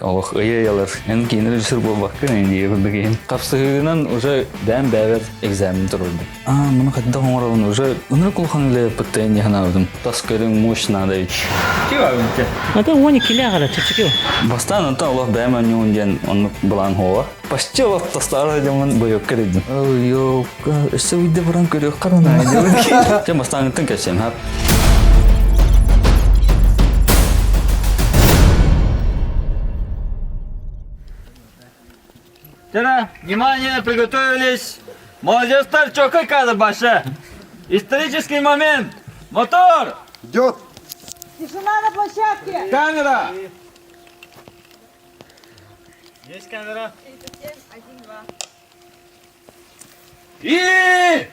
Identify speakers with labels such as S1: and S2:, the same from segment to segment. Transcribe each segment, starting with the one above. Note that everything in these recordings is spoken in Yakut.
S1: Олох ыйы-ыйалар эн киинэ режиссер буолбаккын эн курдук иһин. Хапсыһыынан уже бэйэм бэйэбэр экзамен турурдум. Аа, муну хайдах оҥоробун уже ынырык улахан үлэ эн санаабытым. Тас көрүҥ мощь надо ведь.
S2: Ата уон иккилээх эрэ чэпчэки.
S1: Бастаан онтон олох бэйэм оонньуун диэн оннук былаан хуоҕа. Почти олох тастаары дьоммун бойуокка эрийдим. Ой, өссө уйда баран көрүөххэ да Чэ, бастааҥыттан кэпсиэм, хап.
S3: Тара, внимание, приготовились. Молодец, чокой кадр баша. Исторический момент. Мотор!
S4: Идет!
S5: Тишина на площадке!
S3: Камера! Есть камера?
S5: 37, 1, 2.
S3: И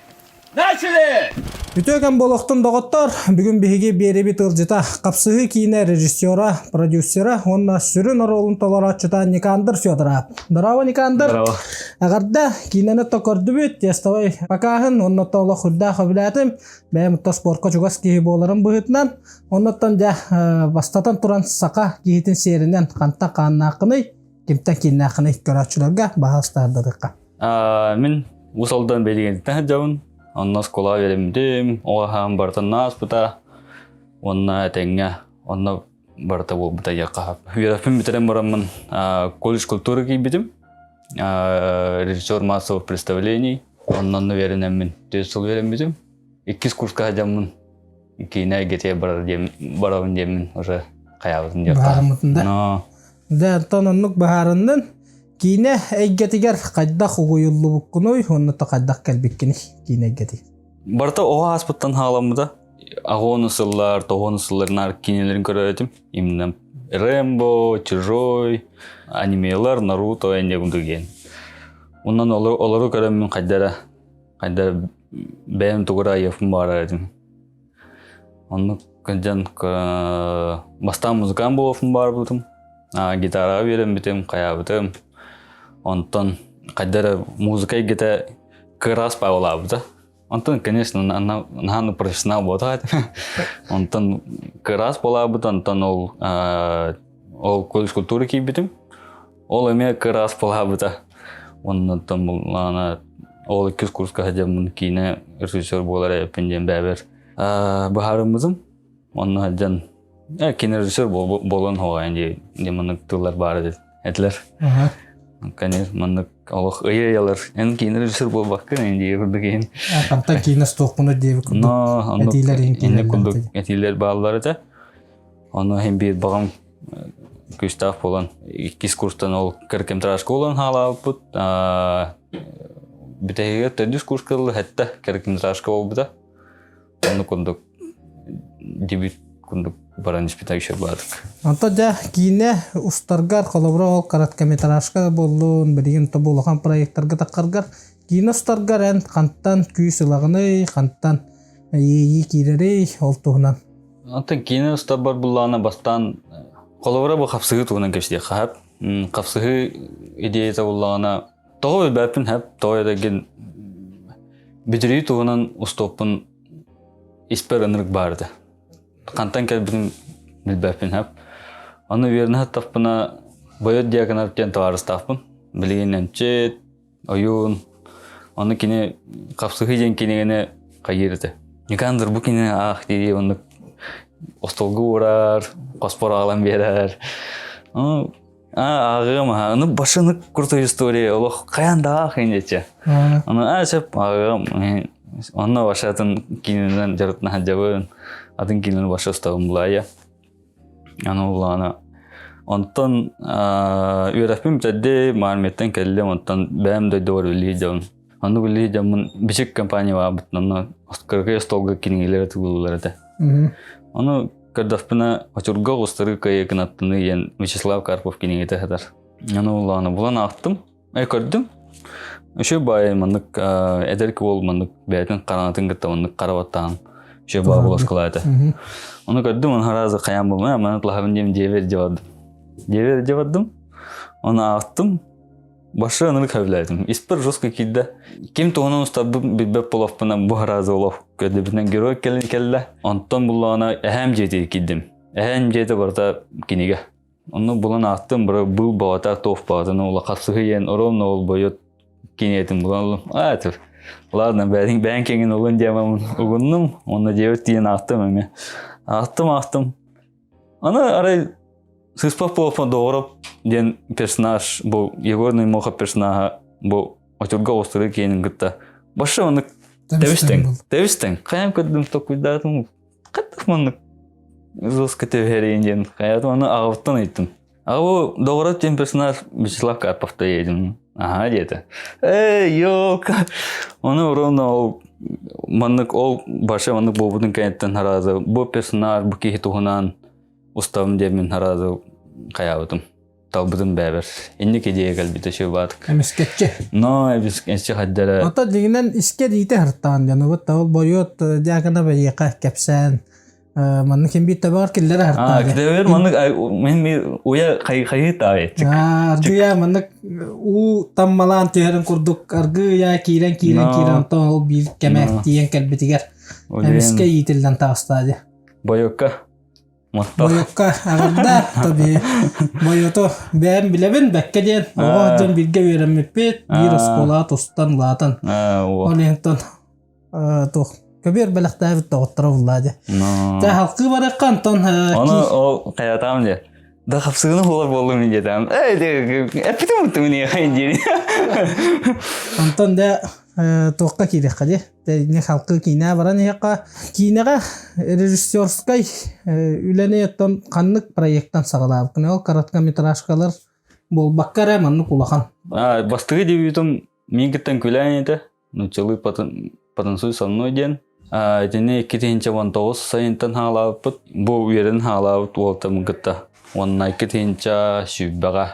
S3: начали!
S6: Үтүөкэн буолуохтун доҕоттор, бүгүн биһиги биэрэбит ыалдьыта, хапсыһыы киинэ режиссера, продюсера уонна сүрүн оруолун толорооччута Никандр Федоров. Здорово, Никандр!
S1: Здорово.
S6: Эҕэрдэ, киинэни то көрдүбүт, тестовай покаһын, уонна то олох үрдээх өбүлээтим. Бэйэм то спортка чугас киһи буоларым быһыытынан, оннуттан дьэ бастатан туран саха киһитин сиэринэн хантан хааннааххыный, кимтэн кииннээххиний көрөөччүлэргэ баһаалыстаардадыхха.
S1: Мин Уус Алдан бэлигэнтэн сылдьабын. Онно оскуолаҕа үөрэммитим, оҕо хаһан барытын ааспыта. Уонна этэҥҥэ онно барыта буолбута диэххэ Үөрэхпин бүтэрэн бараммын колледж культуры киирбитим. Режиссер массовых представлений. Онно онно үөрэнэммин 4 сыл үөрэммитим. Иккис курска сылдьаммын киинэ эйгэтигэр барар диэн барабын диэммин уже хайаабытын диэххэ.
S6: Быһаарыммытын да.
S1: Но
S6: Дэ, онтон оннук быһаарыннын. Киинэ эйгэтигэр хайдах угуйуллубуккунуй уонна то хайдах кэлбиккиний киинэ эйгэтигэр?
S1: Барыта оҕо ааспыттан хаалламмыта. Аҕону сыллар, тоҕону сыллар наар киинэлэрин көрөр этим. Именно Рэмбо, Чужой, анимелар, Наруто энде курдук диэн. Онон олору көрөммүн хайдара хайдара бэйэм тугура айыахпын баҕарар этим. Оннук кырдьан бастаан музыкант буолуохпун баҕарбытым. Гитараҕа үөрэммитим, хайаабытым. Онтон хайда эрэ музыка эйгэтэ кыараҕас паабылаабыта. Онтон, конечно, наһаа профессионал буолбатах этим. Онтон кыараҕас буолаабыт, онтон ол ол колледж культуры киирбитим. Ол эмиэ кыараҕас буолаабыта. Оннуттан буллаҕына ол иккис курска сылдьаммын киинэ режиссер буолар эбиппин диэн бэйэбэр быһаарыммытым. Онно сылдьан киинэ режиссер буолан хоҕайын диэн маннык тыллар баар этилэр. Конечно, маннык олох ыйы-ыйалар эн киинэ режиссер буолбаккын эн дии курдук иһин.
S6: Хантан киинэ стуохпуну диэбит курдук этиилэр
S1: иһин курдук этиилэр бааллар этэ. Ону иһин биир баҕам күүстээх буолан иккис курстан ол короткометражка буолан хаалаабыппыт. Бүтэһигэр төрдүс курска ылла сэттэ короткометражка буолбута. Онну курдук дебют курдук баран испитэ еще баатык.
S6: Онто дьэ киинэ устаргар холобура ол короткометражка буоллун, билигин тобу улахан проекттарга таххаргар киинэ устаргар эн хантан күүс ылаҕыный, хантан иэйии киирэрий ол туһунан
S1: Онтон киинэ устарбар буллаҕына бастаан холобура бу хапсыһыы туһунан кэпсиэххэ сөп. Хапсыһыы идеята буллаҕына тоҕо билбэппин сөп, тоҕо эрэгин бүдүрүйүү туһунан устуоппун испэр ынырык баар этэ. Хантан кэлбитин билбэппин сөп. Ону үөрэнэ сыттахпына Бойот Дьяконов диэн табаарыстаахпын. Билигин эмчит, Ойуун. Ону кини хапсыһыы диэн кинигэни хайыыр этэ. Никандр бу кинини аах дии оннук остуолга уурар, хоспор аҕалан биэрэр. Ну, ааҕыам аха. Ну, башыны крутой история, олох хайаан да аах диэччи. Ону аа сөп ааҕыам. Онно баша атын кининэн дьарыктана сылдьабын. Атын кинини баша устабын булаайа. Аны улаана онтон үөрэхпин бүтэрдим, армияттан кэллим, онтон бэйэм дойдубар үлэлии дьон. Оннук үлэлии дьоммун Бичик компания баабыт, онно кыракый остуолга кинигэлэр атыылыыллар этэ. Ону көрдөхпүнэ, очурга оҕустарыы кыайыы кынаттыныы диэн Вячеслав Карпов кинигэтэ сытар. Аны улаана булан аахтым. Көрдүм. Үчүгэй баайы маннык эдэр уол маннык бэйэтин хараҥатын кытта маннык хара баттаан үчүгэй баай буоласкалаа этэ. Ону көрдүм, ону харазы хайаан булмай, маны тулаһабын диэм дьиэбэр дьэ бардым. Дьиэбэр дьэ бардым. Ону аахтым. Башы ынырык сөбүлээтим. Испэр жестко киирдэ. Ким туһунан устарбын билбэт буолуохпуна бу харазы олох көрдөбүтүнэн герой кэлин кэллэ. Онтон буллаҕына эһээм дьиэтигэр киирдим. Эһээм дьиэтэ барыта кинигэ. Онно булан аахтым, бары быыл баҕата, туох баҕатын ула хапсыһы ровно ол бойот киниэтин булан ыллым. А, ладно, бэйэҥ бэйэҥ киҥин ылын диэмэм угуннум, онно дьиэбэр тиийэн аахтым эмиэ. Аахтым, аахтым. Аны арай сыспах буолпун Доҕоров диэн персонаж бу Егор Наймохов персонаһа бу очурга оҕустарыы киэнин кытта башы оннук тэбистең тэбистең хайам көрдүм токуйдаатым хаттах маннык жестко тэбэриин диэн хайатым аны аҕабыттан ыйыттым аҕа бу Доҕоров диэн персонаж Вячеслав Карповта диэтим аха диэтэ эй ёлка ону ровно ол маннык ол башы маннык буолбутун кэнниттэн хараазы бу персонаж бу киһи туһунан уставым диэммин хараазы хайаабытым талбытым бэбэр инник идея кэлбитэ шыбаатык
S6: Эмискэтчи.
S1: но эмискэтчи хаддара
S6: Ото дьиҥинэн искэ диитэ хартаан дьонубут ол бойуот дьаакана бэйиэхэ кэпсээн манна ким биир табаҕар киллэрэ
S1: А, китэбэр маннык мен уя хайы таайчык.
S6: Аргыйа маннык уу таммалаан түһэрин курдук аргыйа киирэн киирэн киирэн онтон ол биир кэмэ тиийэн кэлбитигэр эмискэ иитиллэн таҕыстаа дии.
S1: Бойокка
S6: Бойокка аҕырда тоби бойото бэйэм билэбин бэккэ диэн оҕо дьон бииргэ үөрэммиппит биир оскуолаҕа тустан улаатан ол иһинтон туох көбүөр бэлэхтээбит доҕотторо буллаа дии. Дьэ халкыы барыахха онтон
S1: Ону ол хайатаам дии. Да хапсыгыны хуолар буоллум мин диэтем. Эй эппитим уттум мин диэн.
S6: Онтон дэ туохха киириэххэ дии. Не халкыы киинэ баран иһиэххэ. Киинэҕэ режиссерскай үлэни оттон ханнык проекттан саҕалаабыккын ол короткометражкалар буолбакка эрэ маннык улахан.
S1: Бастакы дебютум миигиттэн күлээн этэ. Нууччалыы потанцуй со мной диэн. Итини 2019 сайынтан хаалаабыппыт. Бу үөрэн хаалаабыт уолтамын кытта. Уонна 2020-ҕэ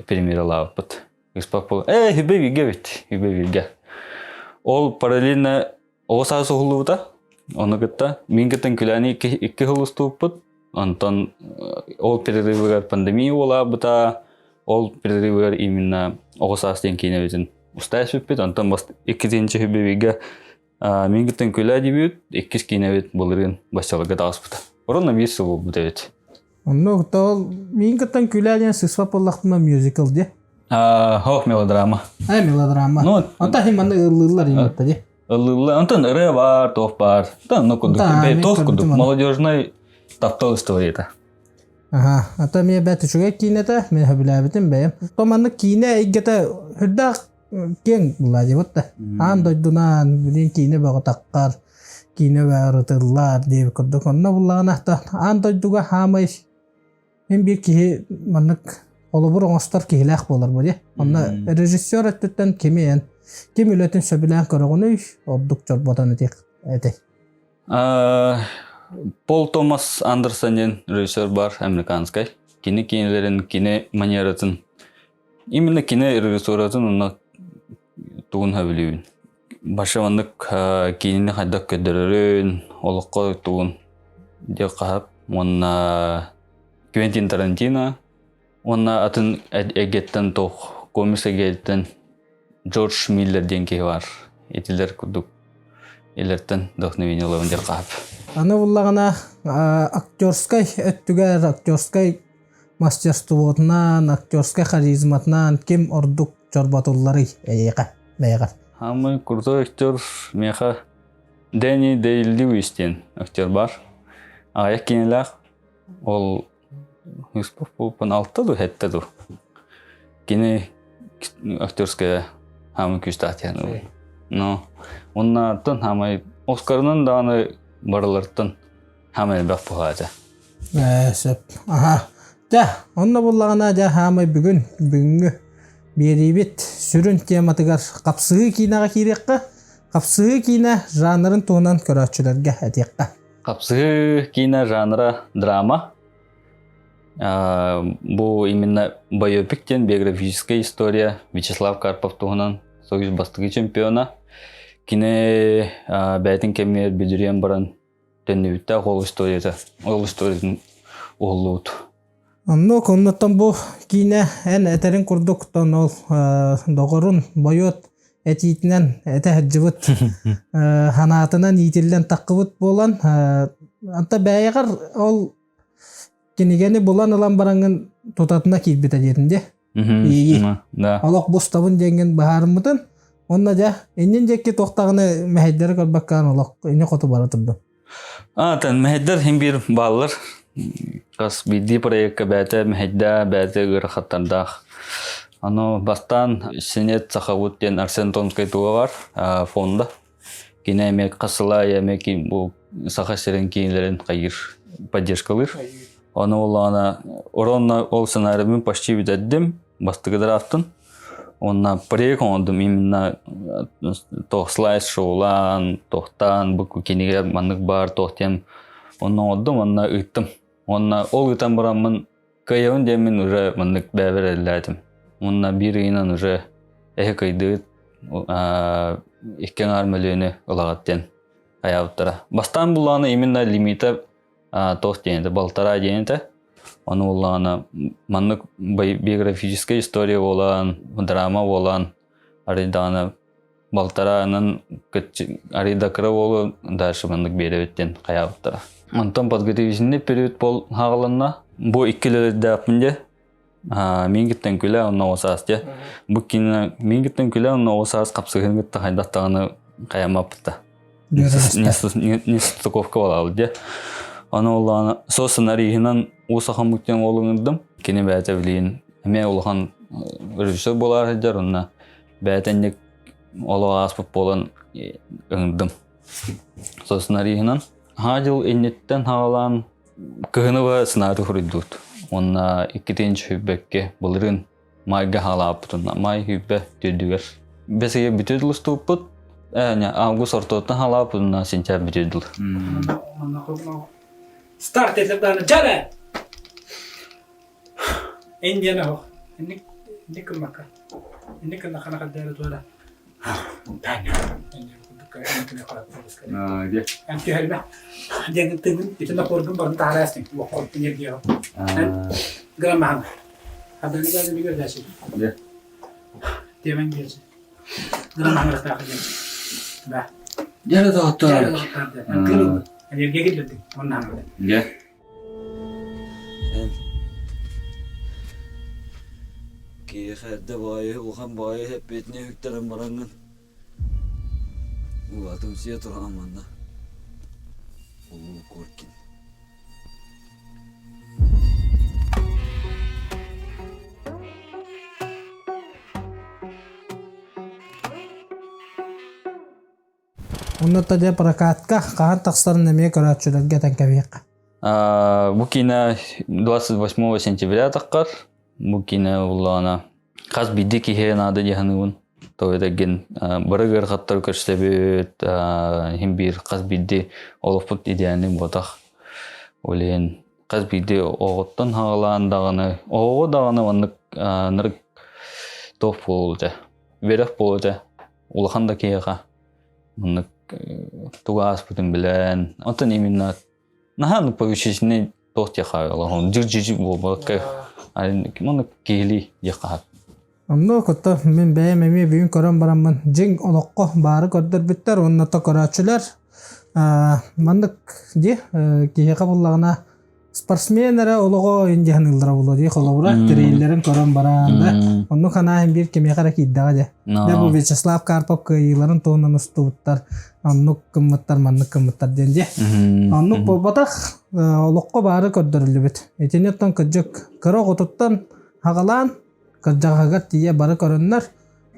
S1: премьералаабыппыт. Ээ, хүбэ бииргэ эбит. Хүбэ бииргэ. Ол параллельно оҕо саас уһуллубута. Ону кытта мин кыттан күлээни икки сыл устубуппут. Онтон ол перерывыгар пандемия буолаабыта. Ол перерывыгар именно оҕо саас диэн киинэбитин устаа сүппүт. Онтон иккитинчи хүбүбүгэ мин күлэ дебют, иккис киинэбит былырыын Басчаларга таҕыспыта. Ровно биир сыл буолбут эбит.
S6: Онно ол мин кыттан күлэ диэн сыспат буоллахпына мюзикл дии.
S1: Хоох мелодрама.
S6: А мелодрама.
S1: Ну,
S6: Онто хин манна ыллыыллар имматта дии.
S1: Ыллыыллар. Онтон ырыа бар, туох бар. Да, ну курдук. Туох курдук. Молодежный таптал историята.
S6: Аха, ата эмиэ бэрт үчүгэй киинэтэ, мин сөбүлээбитим бэйэм. То маннык киинэ эйгэтэ сүрдээх киэҥ булаа диэбит да. Аан дойдунаан билин киинэ бөҕө таххар, киинэ бөҕө диэбит курдук. Онно буллаҕына аан дойдуга хаамай мин биир киһи маннык холобур оҥостор киһилээх буолар бу дии. Онно режиссер өттүттэн кими эн ким үлэтин сөбүлээн көрөҕүнүй ордук чорботон этиэх этэй.
S1: Пол Томас Андерсон диэн режиссер бар, американскай. Кини киинэлэрин, кини манератын, именно кини режиссуратын онно тугун сөбүлүүбүн. Баша маннык киинини хайдах көрдөрөрүн, олоххо тугун диэх хаһап. Уонна Квентин Тарантино, уонна атын эйгэттэн туох комикс эйгэтиттэн Джордж Миллер диэн киһи бар. Итилэр курдук илэртэн вдохновение ылабын диэн хаһап.
S6: Аны буллаҕына актерскай өттүгэр актерскай мастерствотунан, актерскай харизматынан ким ордук чорботулларый эйиэхэ, бэйэҕэр?
S1: Самый крутой актер миэхэ Дэнни Дэй Льюис диэн актер бар. Аҕыйах киинэлээх. Ол Испоппун алта ду, хетте ду. Кини актерская хаамы күүстээх диэн Но оннааттан хаамай Оскарынан даҕаны барылартан хаамай элбэх буһаата.
S6: Ээ, сөп. Аха. Дьэ, онно буллаҕына дьэ хаамай бүгүн бүгүҥҥү биэриибит сүрүн тематыгар хапсыһыы киинэҕэ киириэххэ. Хапсыһыы киинэ жанрын туһунан көрөөччүлэргэ этиэххэ.
S1: Хапсыһыы киинэ жанра драма. Бу именно байопик диэн биографическая история Вячеслав Карпов туһунан Союз бастакы чемпиона. Кини бэйэтин кэмигэр бүдүрүйэн баран төннүбүттээх ол историята, ол историятын уһуллубут.
S6: Оннук, оннуттан бу киинэ эн этэрин курдук тон ол доҕорун бойуот этиитинэн этэ сылдьыбыт санаатынан иитиллэн таххыбыт буолан анта бэйэҕэр ол. кинигэни булан ылан бараҥҥын тутатына киирбитэ диэтин дии. Иии.
S1: Да.
S6: Олох бустабын диэҥҥин быһаарыммытын. Онно дьэ, иннин диэки туохтаҕына мэһэйдэри көрбөккө олох инни хоту бара турдум.
S1: А, тэн мэһэйдэр хин биир бааллар. Хас биирдии проекка бэйэтэ мэһэйдээ, бэйэтэ ыарахаттардаах. Аны бастаан Сенет Сахабыт диэн Арсен Томскай туга бар, фонда. Кини эмиэ хас сыл аайы эмиэ бу Саха сирин киинилэрин хайыыр, поддержкалыыр. Ону буоллаҕына, ровно ол сценарийбын почти бүтэрдим, бастакы драфтын. Уонна проект оҥордум именно туох слайд шоулаан, туохтаан бу кинигэ маннык баар туох диэн онно оҥордум уонна ыыттым. Уонна ол ыытан бараммын кыайабын диэммин уже маннык бэйэбэр эрэллээтим. Уонна биир ыйынан уже эһи кыйдыыт икки аҥаар мөлүйүөнү ылаҕыт диэн айаабыттара. Бастаан буллаҕына именно лимита туох диэн этэ, балтараа диэн этэ. Ону буоллаҕына маннык биографическая история буолан, драма буолан, арыйдаҕына балтараанан арыйда кыра буолу дальше маннык биэрэбит диэн хайаабыттара. Онтон подготовительный период бол хааланна. Бу иккилэрдээхпин дьэ. Миигиттэн күлэ онно оҕо саас дьэ. Бу кино миигиттэн күлэ онно оҕо саас хапсыһын кытта хайдах даҕаны хайаммаппыта. Нестыковка буолаабыт дьэ. Аны оллаана со сценарийынан уу сахан диэн уолу ыҥырдым. Кини бэйэтэ билигин эмиэ улахан режиссер буолаар сылдьар онно бэйэтэ инник олох ааспыт буолан ыҥырдым. Со сценарийынан Саҥа дьыл инниттэн саҕалаан кыһыны быһа сценарий суруйдубут. Уонна иккитин сүүрбэккэ былырыын майга хаалааппытын май сүүрбэ төрдүгэр бэс ыйа бүтүө дылы устубуппут. Ээ, август ортотуттан хаалааппытына сентябрь бүтүө дылы.
S4: Старт этэрдааны дьара! Индияны оһох. Инник инник гыммакка. Инник гынна хана хаддара туора. Эн түһэрмэ. Диэн тыынын итиннэ коргун барын таһаарастын. Уоккор энергияҕа. Граммаһан. Хаданы ганы билер дәсин. Темен диэси. Граммаһан растаах диэн. Да.
S1: Дьэ доҕоттор.
S4: Энергия киллэрдиҥ. Онна
S1: Дьэ.
S3: Эн киһиэхэ эрдэ баҕайы улахан баҕайы эппиэтинэһи үктэрэн бараҥҥын улаатымсыйа тураҕын манна Улуу Коркин
S6: Онно дьэ прокатка хаһан тахсарын эмиэ көрөөччүлэргэ этэн кэбиһиэххэ.
S1: Бу киинэ 28 сентября таххар. Бу киинэ буллаҕына хас биирдии киһи наада дии саныыбын. Тоҕо дэгин бары ыарахаттары көрсөбүт, иһин биир хас биирдии олохпут идеальный буотах. Ол иһин хас биирдии оҕоттон хаҕалаан даҕаны, оҕоҕо даҕаны маннык нырык туох буолуо этэ, үөрэх буолуо этэ. Улахан да киһиэхэ маннык тугу ааспытын билэн, оттон именно наһаа поучительный туох диэххэ олоһун дьик-дьик буолбакка маннык киһилии диэххэ хат.
S6: Онно кытта мин бэйэм эмиэ бүгүн көрөн бараммын дьиҥ олоххо баары көрдөрбүттэр уонна то көрөөччүлэр маннык дии киһиэхэ буллаҕына спортсмен эрэ олоҕо индиһаныыллара буолуо дии холобура тирииллэрин көрөн баран да оннук санаа биир кимиэхэ эрэ киирдэҕэ дьэ дьэ бу Вячеслав Карпов кыайыыларын туһунан устубуттар оннук гыммыттар маннык гыммыттар диэн дьэ оннук буолбатах олоххо баары көрдөрүллүбүт итини оттон кырдьык кыра оҕотуттан хаҕалаан кырдьаҕаһыгар тиийэ бары көрөннөр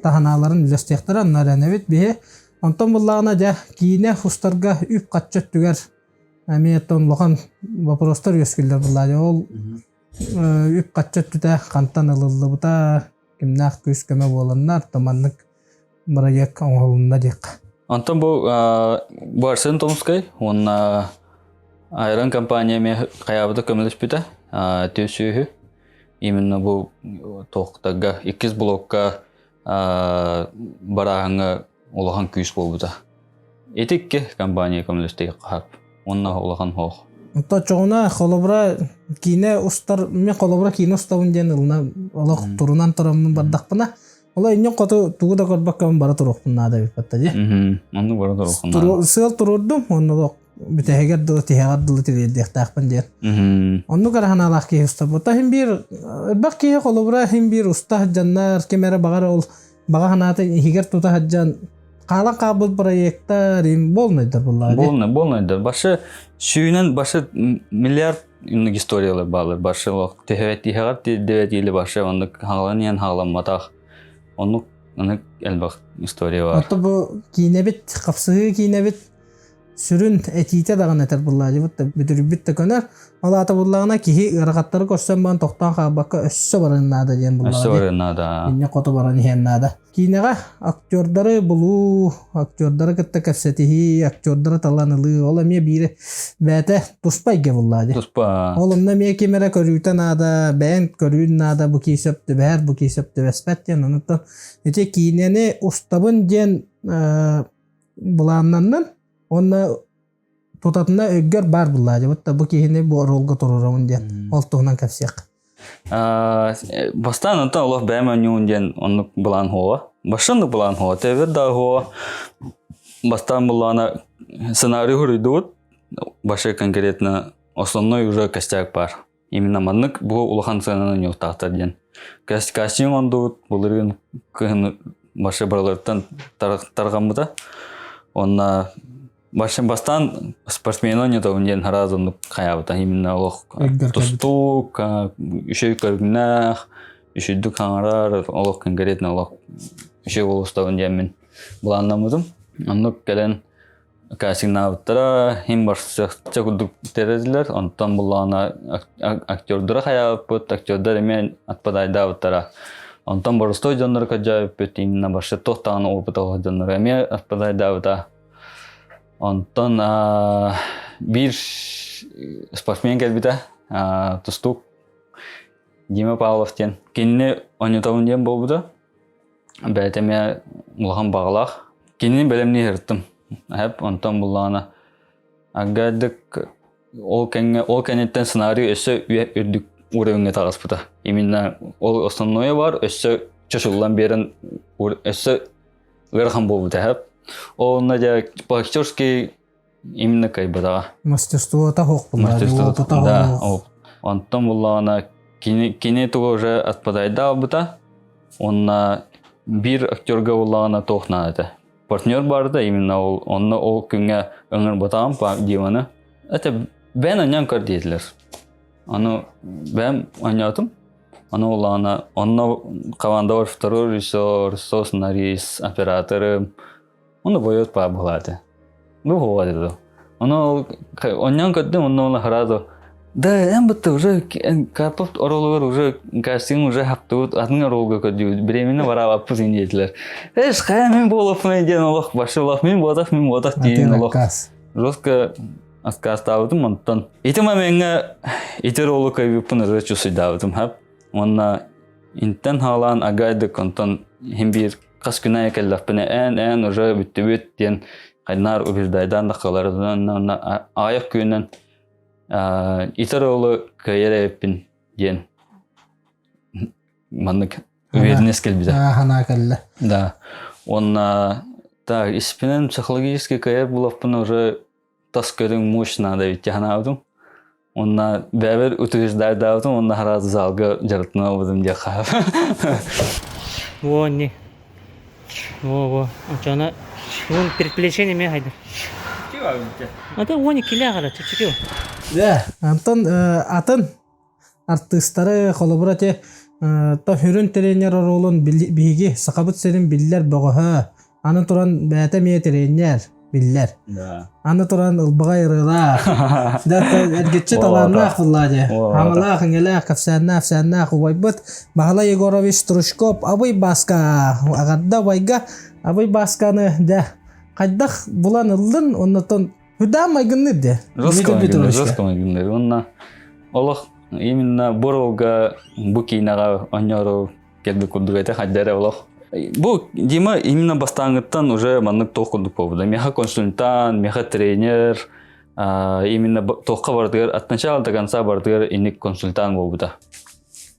S6: таһынааларын үллэстиэхтэрэ онно эрэнэбит биһи онтон буллаҕына дьэ киинэ устарга үп-харчы өттүгэр Эмиэ оттон улахан вопростар үөскүүллэр буллаадьа. Ол үп-харчы өттүтэ хантан ылыллыбыта, кимнээх күүс-көмө буоланнар, то маннык бырайыак оҥоһулунна диэххэ.
S1: Онтон бу бу Арсен Томскай уонна Айрон компания эмиэ хайаабыта көмөлөспүтэ түө сүөһү именно бу туохтарга иккис блокка барааһыҥҥа улахан күүс буолбута. Ити икки компания көмөлөстө хаһап уонна улахан хоох.
S6: Оччоҕуна холобура киинэ устар мен холобура киинэ устабын диэн ылына олох турунан тураммын бардахпына ола инньэн хоту тугу да көрбөккөбүн бара туруохпун наада эбит батта дии.
S1: Оннук бара туруохпун наада.
S6: Сыал туруордум онно олох. бүтэһигэр дылы тиһэҕэр дылы тириэрдиэхтээхпин диэн. Оннук эрэ санаалаах киһи устабыт. Иһин биир элбэх киһи холобура иһин биир уста сылдьаннар ким эрэ баҕар ол баҕа санаатын иһигэр тута сылдьан хаалан хаалбыт проектар им болнайдар буллаа.
S1: Болнай, болнайдар. Башы сүүнэн башы миллиард инник историялар баалар. Башы төһөт тиһэҕэр дэбэт или башы оннук хаалан иһэн хааламматах. Оннук Аны элбэх история бар.
S6: Ото бу киинэбит, хапсыһыы киинэбит сүрүн этиитэ даҕаны этэр буллаадьыбыт да бүдүрүйбүт да көнөр. Ол аата буллаҕына киһи ыарахаттары көрсөн баран тохтоон хаалбакка өссө баран наада диэн буллаҕа.
S1: Өссө баран наада.
S6: Инньэ хоту баран иһэн наада. Киинэҕэ актердары булуу, актердары кытта кэпсэтиһии, актердары талан ылыы, ол эмиэ биир бэйэтэ туспа эйгэ буллаа дии.
S1: Туспа.
S6: Ол онно эмиэ ким эрэ көрүүтэ наада, бэйэҥ көрүүн наада, бу кии сөп түбэһэр, бу кии сөп түбэспэт диэн. Онуттан ити киинэни устабын диэн былааннаннын уонна тутатына өйгөр баар буллаа дии. бу киһини бу оруолга туруорабын диэн. Ол туһунан кэпсиэх.
S1: Бастаан онтон олох бэйэм оонньуун диэн оннук былаан хуоҕа. Башта оннук былаан хуоҕа. Тэбэр да хуоҕа. Бастаан буллаана сценарий хуруйдубут. Башы конкретно основной уже костяк бар. Именно маннык бу улахан сценаны ньуохтаахтар диэн. Кастинг ондубут былырыын кыһын башы барыларыттан тарҕаммыта. Онна Бастаан спортсменон ньотобун диэн сразу оннук хайаабыта. Именно олох тустуук, үчүгэй көрүҥнээх, үчүйдүк хаҥарар, олох конкретно олох үчүгэй уолустабын диэммин былааннаммытым. Оннук кэлэн кастингнаабыттара, иһин барсыахча курдук тэриллэр. Онтон буллаҕына актердара хайаабыппыт, актердар эмиэ отпадайдаабыттара. Онтон боростуой дьоннору көрдөөбүппүт, именно барсы туох даҕаны опыта суох дьоннору эмиэ отпадайдаабыта. Онтон биир спортсмен кэлбитэ, тустуук Дима Павлов диэн. Кинини оонньотобун диэн буолбута. Бэйэтэ эмиэ улахан баҕалаах. Кинини бэлэмнии сырыттым. Эп онтон буллаҕына аггардык ол кэнҥэ ол кэнниттэн сценарий өссө үрдүк уровеҥҥа таҕыспыта. Именно ол основное бар өссө чочуллан биэрэн өссө ыарахан буолбута эһэп. Онно дьэ по-актерски именно кайбатаҕа.
S6: Мастерствота суох
S1: Мастерствота да. Онтон буллаҕына кини кини туга уже отпадайда албыта. Онна биир актерга буллаҕына туох наада этэ. Партнер баарда именно ол онно ол күҥҥэ ыҥырбатаҕым Диманы. Это бэйэн онньоон көр диэтилэр. Ону бэйэм оонньоотум. Ону улаана онно командовар второй режиссер, сценарист, операторы. Ону боёт паа буолааты. Ну буолааты да. Ону онньоон көрдүм, онно ол сразу да эн бытта уже Карпов оролугар уже кастинг уже хаптыбыт атын оролуга көрдүбүт беременна бараабаппыт ин диэтилэр. Эш хайа мин буолуохпун диэн олох башы олох мин буотах мин буотах диэн олох жестко Отказтаабытым онтон ити момеҥҥа ити ролу кыайбыппын ырыа чувствуйдаабытым хап. Уонна интэн хаалаан агайдык онтон иһин биир хас күн аайы кэллэхпинэ ээн ээн уже бүттүбүт диэн хайнаар убеждайдаан да кыларынан уонна аҕыйах күнүнэн ити ролу кыайар эбиппин диэн маннык уверенность кэлбитэ.
S6: Санаа кэллэ.
S1: Да. Уонна так испинэн психологически кыайар булаппын уже тас көрүҥ мощь надо ведь санаабытым. Уонна бэйэбэр утверждайдаабытым уонна сразу залга дьарыктана ылбытым диэххэ.
S2: Во, не. Во, во. Очона вон предплечение ме хайда. Ата уон иккилээх ара чэпчэки.
S6: Да, Антон атын артыыстары холобура те то сүрүн тренер оруолун биһиги Сахабыт сирин биллэр бөҕөһө аны туран бэйэтэ эмиэ тренер биллэр аны туран ылбаҕай ырыалаах эргиччи талааннаах буллаа дьэ хаҥалаах иҥэлээх кэпсээннээх сээннээх убайбыт Баһылай Егорович Стручков Абый Бааска аҕарда убайга Абый Баасканы дьэ хайдах булан ыллын оннотон Хүдээн майгынныыр дии.
S1: Жестко майгынныыр, жестко майгынныыр. Уонна олох именно бу ролга бу киинэҕэ оонньоору кэлбит курдук этэ хайда эрэ олох. Бу Дима именно бастааҥҥыттан уже маннык туох курдук буолбута. Миэхэ консультант, миэхэ тренер, именно туохха барытыгар от начала до конца барытыгар инник консультант буолбута.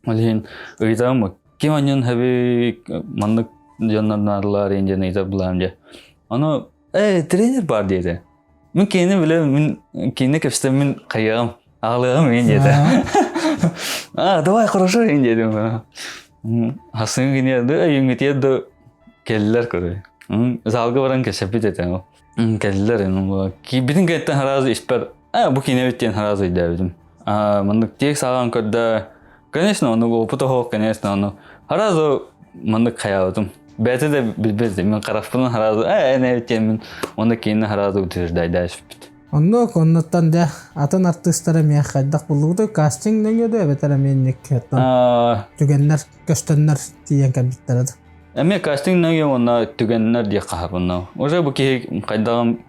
S1: Ол иһин ыйытабым ким анньан хэби маннык дьоннор наадалар диэн ыйытар булаам дьэ. Ону Э, тренер бар диэтэ. Мин киини билэбин, мин киини кэпсэтэн мин хайыаҕым, аҕалыаҕым иин диэтэ. А, давай, хорошо иин диэтим. Хасын кини да өйүҥҥүтүгэр да кэллэр көрө. Залга баран кэпсэппит этэ. Кэллэр. Киирбитин кэнниттэн сразу испэр, а, бу киинэ эбит диэн сразу өйдөөбүтүм. Маннык текст ааҕан көрдө, конечно, ону опыт оһох, конечно, ону сразу маннык хайаабытым. Бэйэтэ да билбэт мин харахпынан сразу, ээ, эн эбит диэн мин онно киинэ сразу утверждайдаашпыт.
S6: Оннук, оннуттан дьэ атын артыыстар эмиэ хайдах буллугутай кастинг нөҥүө да эбэтэр эмиэ инник түгэннэр көстөннөр тиийэн кэлбиттэрэ да.
S1: Эмиэ кастинг нөҥүө уонна түгэннэр диэх хаһабынна. Уже бу киһи хайдаҕым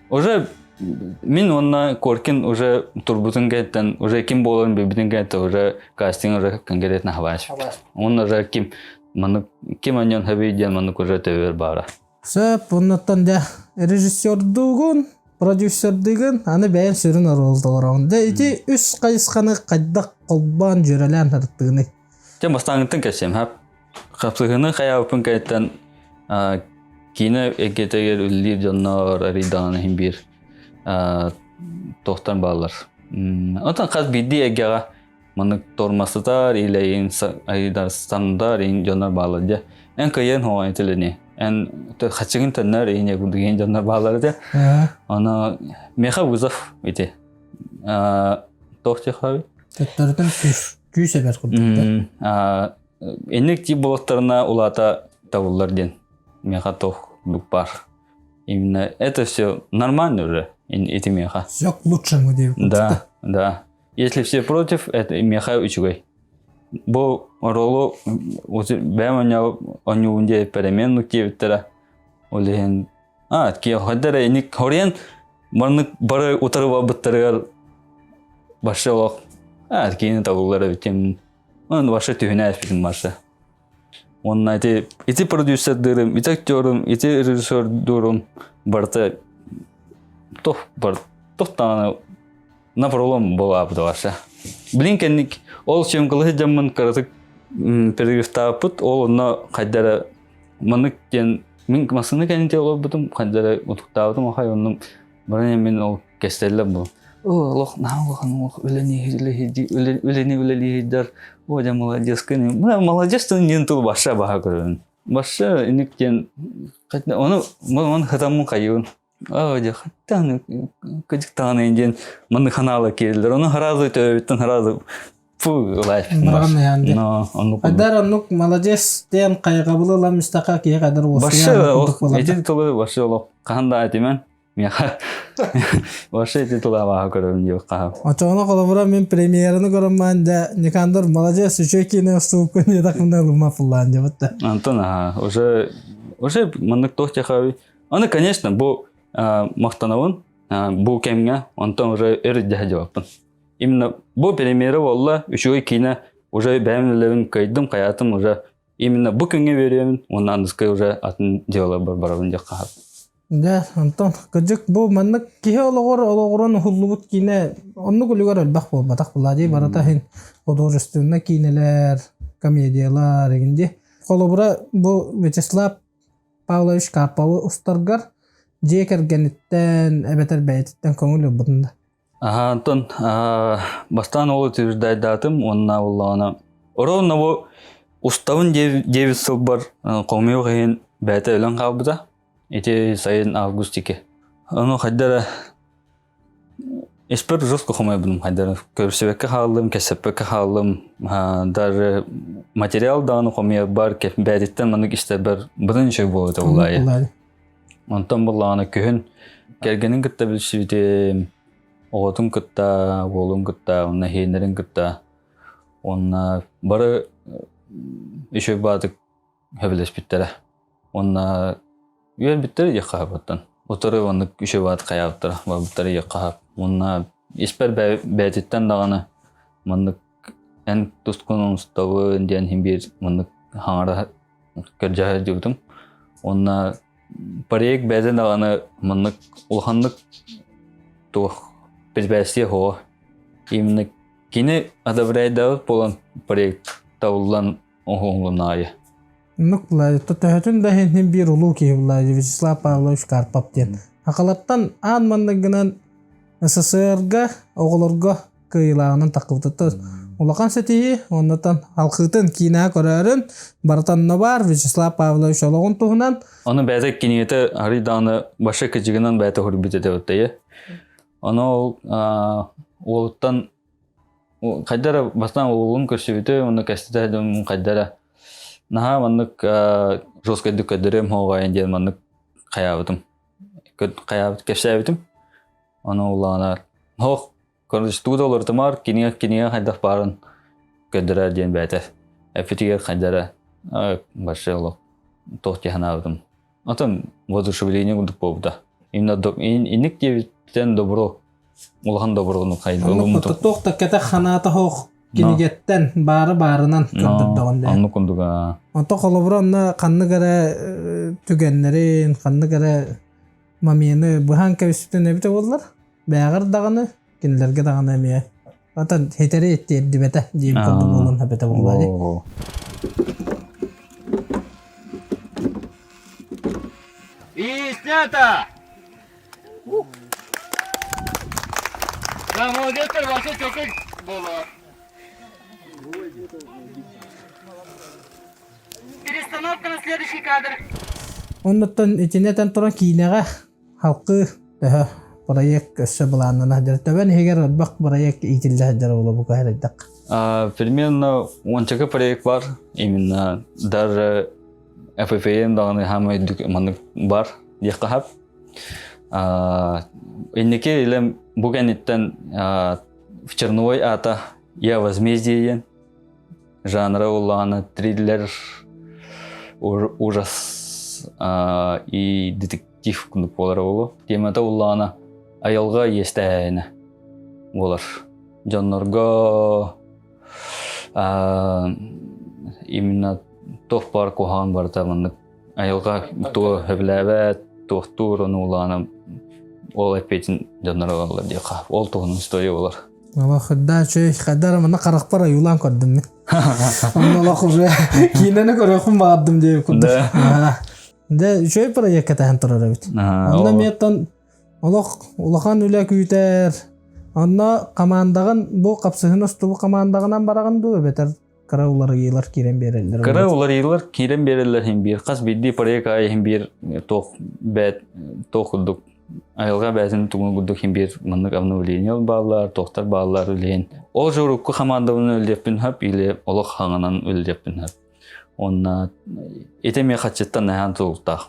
S1: уже мин уонна Коркин уже турбутун кэнниттэн уже ким буоларын билбитин кэнниттэн уже кастинг уже конкретно хабааш. Уонна уже ким маннык ким анньан хаби диэн маннык уже төбөр баара.
S6: Сөп, оннуттан дьэ режиссердуугун, продюсердыгын, аны бэйэм сүрүн оруол толороҕун. Дьэ ити үс хайысханы хайдах холбоон дьүөрэлээн сырыттыгыный?
S1: Дьэ бастааҥҥыттан кэпсиэм, хап. Хапсыһыыны хайаабыппын кэнниттэн киинэ эйгэтигэр үлэлиир дьоннор арыйдаҕына иһин биир туохтан бааллар. Онтон хас биирдии эйгэҕэ маннык тормозтатар или айдарстандар ин дьоннор бааллар дьэ. Эн кыайан хоҕон итилини. Эн хачыгын төннөр ине курдук дьоннор бааллар дьэ. Аны меха вызов ити. Туох диэххэ
S6: Төттөрүтүн күүс күүс эбэр курдук.
S1: Инник тип болоттарына улаата табыллар диэн меха туох курдук бар. Именно это все нормально уже, эти меха.
S6: Все к лучшему диэбит.
S1: Да, да. Если все против, это меха үчүгэй. Бу ролу бэйэм оонньуубун диэбиппэр эмиэ оннук диэбиттэрэ. Ол иһин а киэхэ инник хоруйан маннык бары утары барбыттарыгар вообще олох а киини табыллар эбит Онон вообще түһүнэ эспитим барса. Уонна ити ити продюсердыырым, ити актерум, ити режиссердуурум барыта туох бар туох даҕаны на пролом буолаабыта вообще. Блин кэнник ол съемкалаһы дьаммын кыратык перерывтаабыппыт, ол онно хайда эрэ маннык диэн мин массыына кэннити олорбутум, хайда эрэ утуктаабытым ахай оннум Баран мин ол кэстэллэр бу. О, олох наһаа улахан олох үлэни үлэни үлэлииһидэр. О, дьэ молодец кини. Молодец диэн тыл баша баха көрөбүн. Баша иник диэн ону мон хатаммын хайыбын. О, дьэ хаттан кыдьыктаҕын диэн манны ханаала киирдилэр. Ону хараазы төбөбүттэн хараазы фу лайф.
S6: Но Айдар оннук молодец диэн хайҕабылы ылан мистаха киһи кадар
S1: Башы эти тылы башы олох хаһан да этимен Миэхэ вообще ити тылаабааһы көрөбүн диэбит хаһа.
S6: Очоҕуна холобура мин премьераны көрөн да Никандр молодец, үчүгэй киинэ устубуккун диэтэхпинэ ылымма фуллаан диэбит да.
S1: Антон аха, уже уже маннык туох техаби. Аны, конечно, бу махтанабын бу кэмҥэ, онтон уже өр дьаһа дьабаппын. Именно бу премьера буолла, үчүгэй киинэ уже бэйэм үлэбин кыайдым, хайаатым уже именно бу күҥҥэ биэриэмин, уонна аныскай уже атын дьыалабар барабын диэх хаһап.
S6: Дьэ, онтон кырдьык бу маннык киһи олоҕор олоҕуран уһуллубут киинэ оннук үлүгэр элбэх буолбатах Влади барыта иһин художественнай киинэлэр, комедиялар игин дии. Холобура бу Вячеслав Павлович Карповы устаргар дьиэ кэргэниттэн эбэтэр бэйэтиттэн көҥүл ылбытын да.
S1: Аха, онтон бастаан ол утверждайдаатым уонна буоллаҕына ровно бу уставын диэбит сылбар хомуйуох иһин бэйэтэ өлөн хаалбыта. Ити сайын август ики. Ону хайда эрэ испэр жестко хомойбутум хайда эрэ көрсүбэккэ хааллым, кэпсэппэккэ хааллым. Даже материал даҕаны хомуйарбар бэйэтиттэн маннык истэрбэр быдан үчүгэй буолуо этэ Онтон буоллаҕына күһүн кэргэнин кытта билсибитим, оҕотун кытта, уолун кытта, уонна иһиэннэрин кытта уонна бары үчүгэй баатык сөбүлэспиттэрэ. Уонна үөрбүттэрэ диэххэ хаһабыттан. Утары оннук үчүгэй баатык хайаабыттара, барбыттара диэххэ хаһап. Уонна испэр бэйэтиттэн даҕаны маннык эн тускун оҥостобун диэн иһин биир маннык хаҥара көрдьөһө сылдьыбытым. Уонна проект бэйэтэ даҕаны маннык улаханнык туох препятствие суоҕа. Именно кини одобряйдаабыт буолан проект табыллан оҥоһуллун аайы.
S6: Оннук Влади, төһөтүн да иһин биир улуу киһи Влади Вячеслав Павлович Карпов диэн. Хахалартан аан манныгынан СССР-га оҕолорго кыайыылааҕынан таххыбытыттан улахан ситиһии оннуттан халхыытын киинэҕэ көрөөрүн барыта онно баар Вячеслав Павлович олоҕун туһунан
S1: Ону бэйэтэ кинигэтэ арый даҕаны баша кыдьыгынан бэйэтэ хурбит этэ оттайы. Ону ол уолуттан хайдара бастаан уолун көрсүбүтэ уонна кэститэ дьон хайдара наһаа маннык жесткайдык көрдөрүөм хоҕойон диэн маннык хайаабытым хайаабыт кэпсээбитим ону улаана хоох көрүстүү да олорутумар кинигэ кинигэ хайдах баарын көрдөрөр диэн бэйэтэ эппитигэр хайдара большой олох туох дии санаабытым Отон воодушевление курдук буолбута. Именно инник диэбиттэн добро улахан доброну хайдылыммытым.
S6: Туох да кэтэх ханаата хоох кинигэттэн баары баарынан көрдөрдөҕүн дэ.
S1: Оннук курдук.
S6: Онто холобура онно ханнык эрэ түгэннэрин, ханнык эрэ момены быһан кэбиспитин эбитэ буоллар, бээҕэр даҕаны, кинилэргэ даҕаны эмиэ Отон хитэри тиэрдибэтэ диэн курдук буолан эбитэ буолла дии.
S3: И снято! Да, молодец, вообще чокой было.
S5: Перестановка на следующий кадр.
S6: Оннуттан итинэтэн туран киинэҕэ Халкы төһө проект өссө былааннана сылдьар. Төбөн иһигэр элбэх проект иитиллэ сылдьар буола бу кэһэрийдэх.
S1: Примерно уончака проект бар. Именно даже ФФМ даҕаны хаамай маннык бар диэххэ хап. Инники илем бу кэнниттэн в черновой аата «Я возмездие» диэн жанра улаана триллер, ужас и детектив курдук буолара буолуо. Темата улаана айылҕа иэстээһинэ буолар. Дьоннорго именно туох баар куһаҕан барыта маннык айылҕа туох сөбүлээбэт, туохтуур ону улаана ол эппиэтин дьоннор ылаллар диэххэ. Ол туһунан история буолар.
S6: Олох да үчүгэй хайдах эрэ манна харахпар ойуулаан көрдүм мин. Онно олох уже киинэни көрүөхпүн баҕардым диэбит курдук. Дьэ үчүгэй проект кэтэһэн турар эбит. Онно эмиэттэн олох улахан үлэ күүтэр. Онно командаҕын бу хапсыһын устубу командаҕынан бараҕын дуу эбэтэр кыра уларыйыылар киирэн биэрэллэр.
S1: Кыра уларыйыылар киирэн биэрэллэр иһин биир хас биирдии проект аайы иһин биир туох бэт туох курдук айылҕа бээтин тугун курдук иһин биир маннык обновление бааллар, туохтар бааллар үлэһин. Ол же урукку командабын үлэлиэхпин хөп или олох хаҥанан үлэлиэхпин хөп. Онна ити эмиэ хаччыттан наһаан тутулуктаах.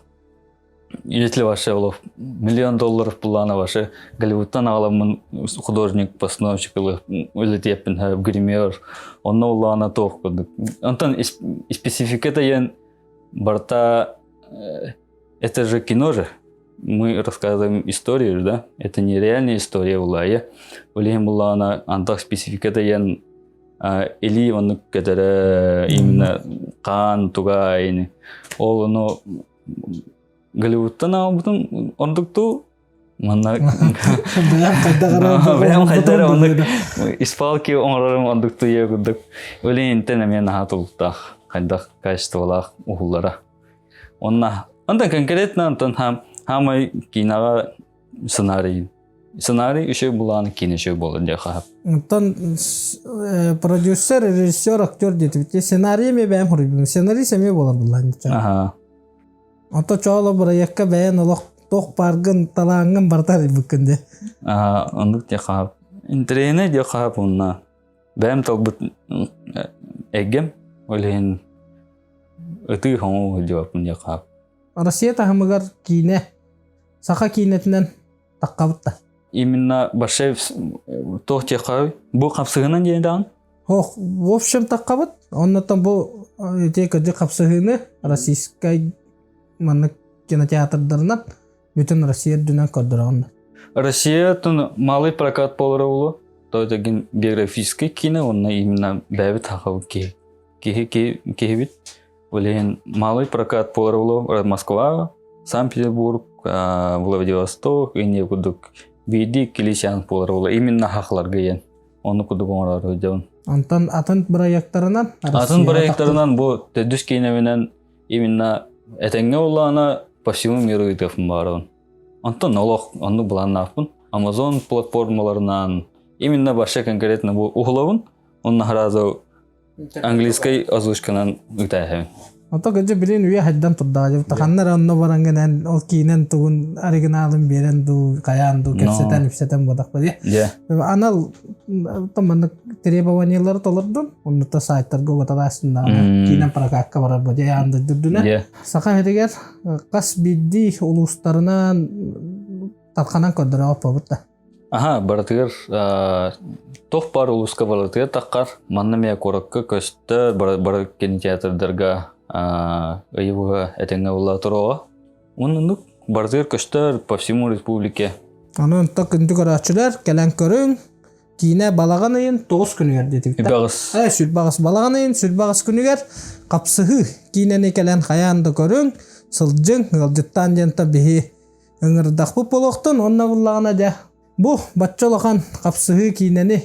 S1: Если ваше олох миллион долларов плана ваше Голливудтан аҕаламмын художник, постановщик үлэтиэппин гример, онно улаана туох курдук. Онтон спецификата диэн барыта это же кино же. Мы рассказываем историю, да? Это не реальная история улая. Улиһин буллаана антах спецификата диэн илии оннук көтөрө именно хаан туга ини ол ону Голливудтан аҕалбытым ордуктуу манна
S6: Бэйэм хайдах эрэ
S1: бэйэм хайдах эрэ оннук испалки оҥорорум ордуктуу ийэ курдук үлэһинтэн эмиэ наһаа тулуктаах хайдах качестволаах уһуллара онна онтон конкретно онтон хаамай киинэҕэ сценарий сценарий үчүгэй булаан киинэ үчүгэй буолар диэххэ хаһап
S6: Оттон продюсер, режиссер, актер диэтибит. Сценарий эмиэ бэйэм хоруйбун. Сценарист эмиэ буолар буллаан.
S1: Аха.
S6: Онто чооло бырайыакка бэйэн олох туох бааргын, талааҥҥын барыта арыйбыккын дии.
S1: Аха, оннук диэххэ хаһап. Интэриэһинэй диэххэ хаһап уонна бэйэм талбыт эйгэм, ол иһин ытыы хоҥуу сылдьыбаппын диэххэ хаһап.
S6: Россия таһымыгар киинэ, саха киинэтинэн таххабыт да.
S1: Именно большой туох диэххэ бу хапсыһынан диэн даҕан?
S6: Ох, в общем таххабыт. Оннуттан бу ити кырдьык хапсыһыыны российскай маннык кинотеатрдарынан бүтүн Россия үрдүнэн көрдөрөҕүн.
S1: Россия малый прокат буолара буолуо. То это биографический кино, онно именно бэйэбит хахабыт киһи. Киһи киһибит. Ол малый прокат буолара буолуо. Москва, Санкт-Петербург, Владивосток, Индия курдук биирдии иккилии буолара буолуо. Именно хахаларга иэн. Ону курдук оҥорор сылдьабын.
S6: Онтон атын бырайыактарынан?
S1: Атын бырайыактарынан бу төрдүс киинэбинэн именно этэҥҥэ буоллаҕына по всему миру ыытыахпын баҕарабын. Онтон олох оннук былааннаахпын. Amazon платформаларынан именно вообще конкретно бу уһулабын. Онно сразу английскай озвучканан ыытааһын.
S6: Ото кыдьы билин үйэ хайдан турдаҕа таханнар онно баран гынан ол киинэн тугун оригиналын биэрэн дуу хайаан дуу кэпсэтэн үпсэтэн бодах бadi. Анал маннык требованиялары толордум. Оннута сайтарга угаталаасыннаҕына киинэн прокакка барар бу дьэ дойдурдуна. Саха сиригэр хас биирдии улуустарынан тарханан көрдөрө оппобут да.
S1: Аха, барытыгар туох баар улууска барытыгар таххар. Манна эмиэ куоракка көстөр, бары кинотеатрдарга ыйыбыга этэҥҥэ буолла туруоҕа. Оннук барытыгар көстөр по всему республике.
S6: Аны онто күндү көрөөччүлэр кэлэн көрүҥ. Киинэ балаҕан ыйын 9 күнүгэр диэтибит.
S1: Сүрбэҕис.
S6: Э, сүрбэҕис балаҕан ыйын сүрбэҕис күнүгэр хапсыһыы киинэни кэлэн хайаан да көрүҥ, сылдьыҥ, ыалдьыттаан диэн биһи ыҥырдахпыт буолуохтун уонна буллаҕына дьэ бу бачча улахан хапсыһыы киинэни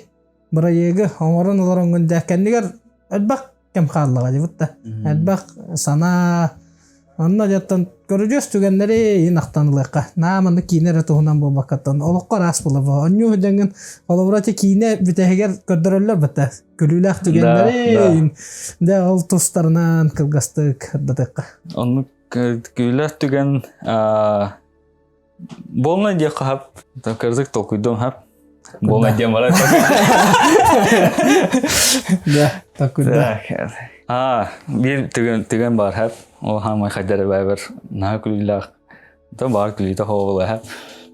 S6: бырайыагы оҥорон олороҥҥун дьэ кэннигэр элбэх кэм хааллаҕа дьыбыт да элбэх санаа онно дьэттэн көрүдьүөс түгэннэри иин ахтан ылыахха наа маннык киинэ эрэ туһунан буолбаккаттан олоххо араас буолар онньуу дьэҥҥин холобура ити киинэ бүтэһигэр көрдөрөллөр бытта күлүүлээх түгэннэри дьэ ол тустарынан кылгастык ырдатыахха
S1: оннук Күлэр түгэн буолна диэххэ хап. Кырдык толкуйдуом хап. Буолна диэн барар.
S6: Да, толкуйда.
S1: А, биир түгэн түгэн бар хап. Ол хамай хайдар баабар наһаа күлүүлээх. Да бар күлүүтэ хоолла хап.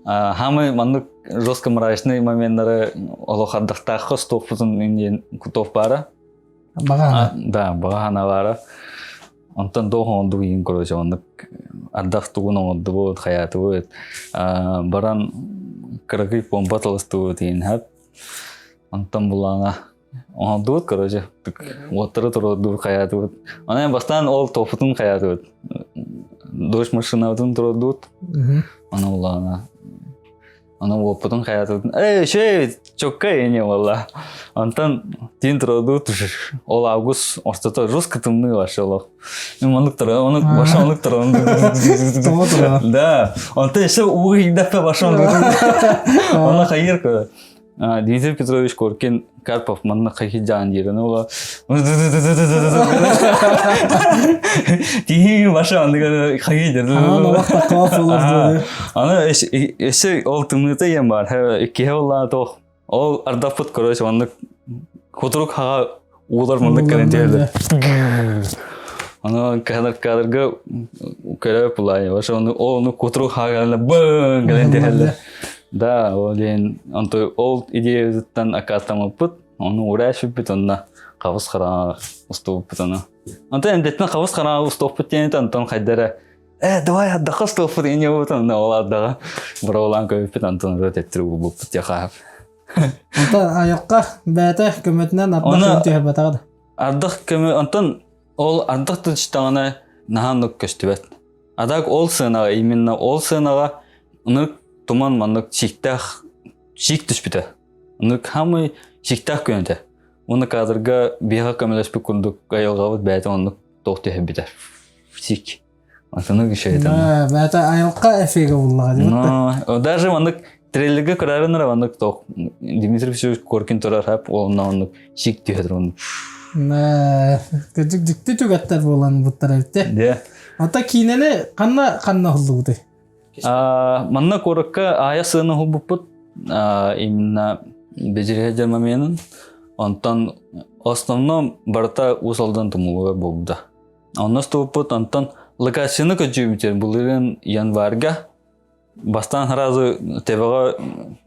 S1: Хамай маннык жестко мрачный моменттары олох ардахтаахха стоппутун диэн кутов баара.
S6: Баҕа
S1: Да, баҕа баара. Онтон туох оҥордук иһин короче оннук ардах тугун оҥордубут, хайаатыбыт, баран кыракый помпа таластыбыт иһин хат. Онтон булаана оҥордубут короче уоттары туруордубут хайаатыбыт. Онон бастаан ол тофутун хайаатыбыт. Дождь машинабытын туруордубут. Аны булаана Аны уоппутун хайатыбытын «Эй, шей, чокка не буолла». Онтон тиин туродуу ол август ортото жестко тымныы вообще олох. Маннык тура, оны баша оннук тура. Да, онтон еще уу иһийдэхпэ баша оннук. Оны хайыр кө. Дмитрий Петрович Коркин Карпов манна хайхиджаан диирин ола Тиһиги баша анныга хайы Аны эсе ол тымныыта иэн бар. Иккиһэ боллаа тоох. Ол ардаппыт короче маннык кутурук хаға уулар маннык кэлэн түһэллэр. Аны кадр кадрга көрө пулай. Баша оны ол оны кутурук хаға кэлэн бың кэлэн түһэллэр. Да, ол диэн онто ол идеябытыттан аккаастаммыппыт. Ону ураа сүппүт онно хабыс хараҥа устубуппут ону. Онтон эндэттэн хабыс хараҥа устуохпут диэн онтон хайдара э давай ардахха устуохпут диэн буолбут онно ол ардаҕа быраҕылаан көбүппүт онтон ырыа тэттири уурбуппут диэ хаап.
S6: Онтон айылҕа бэйэтэ көмөтүнэн ардах түһэрбэтэҕэ да.
S1: Ардах көмө онтон ол ардах тычтаҕына наһаа оннук көстүбэт. А так ол сыанаҕа именно ол сыанаҕа ынык туман маннык сииктээх сиик түспүтэ. Ынык хамый сииктээх күн этэ. Уонна кадрга биһиэхэ көмөлөспүт курдук айылҕабыт бэйэтэ оннук туох түһэрбитэ. Сиик. Онтонук еще это.
S6: Бэйэтэ айылҕа эфигэ буллаҕа
S1: Но даже маннык трейлерге көрөрүн эрэ маннык туох Дмитрий Васильевич Коркин турар хап онно оннук сиик түһэ турар оннук.
S6: Кырдьык дьикти түгэттэр буолан буттар эбит.
S1: Де.
S6: Ата киинэни ханна ханна уһуллубутай?
S1: Манна куоракка аайа сыана уһулбуппут именно бэдьириһэ моменын. Онтон основном барыта Уус Алдан тумулугар буолбута. Онно устубуппут, онтон локацияны көдьүүбүтүн былырыын январьга бастаан сразу ТВ-ҕа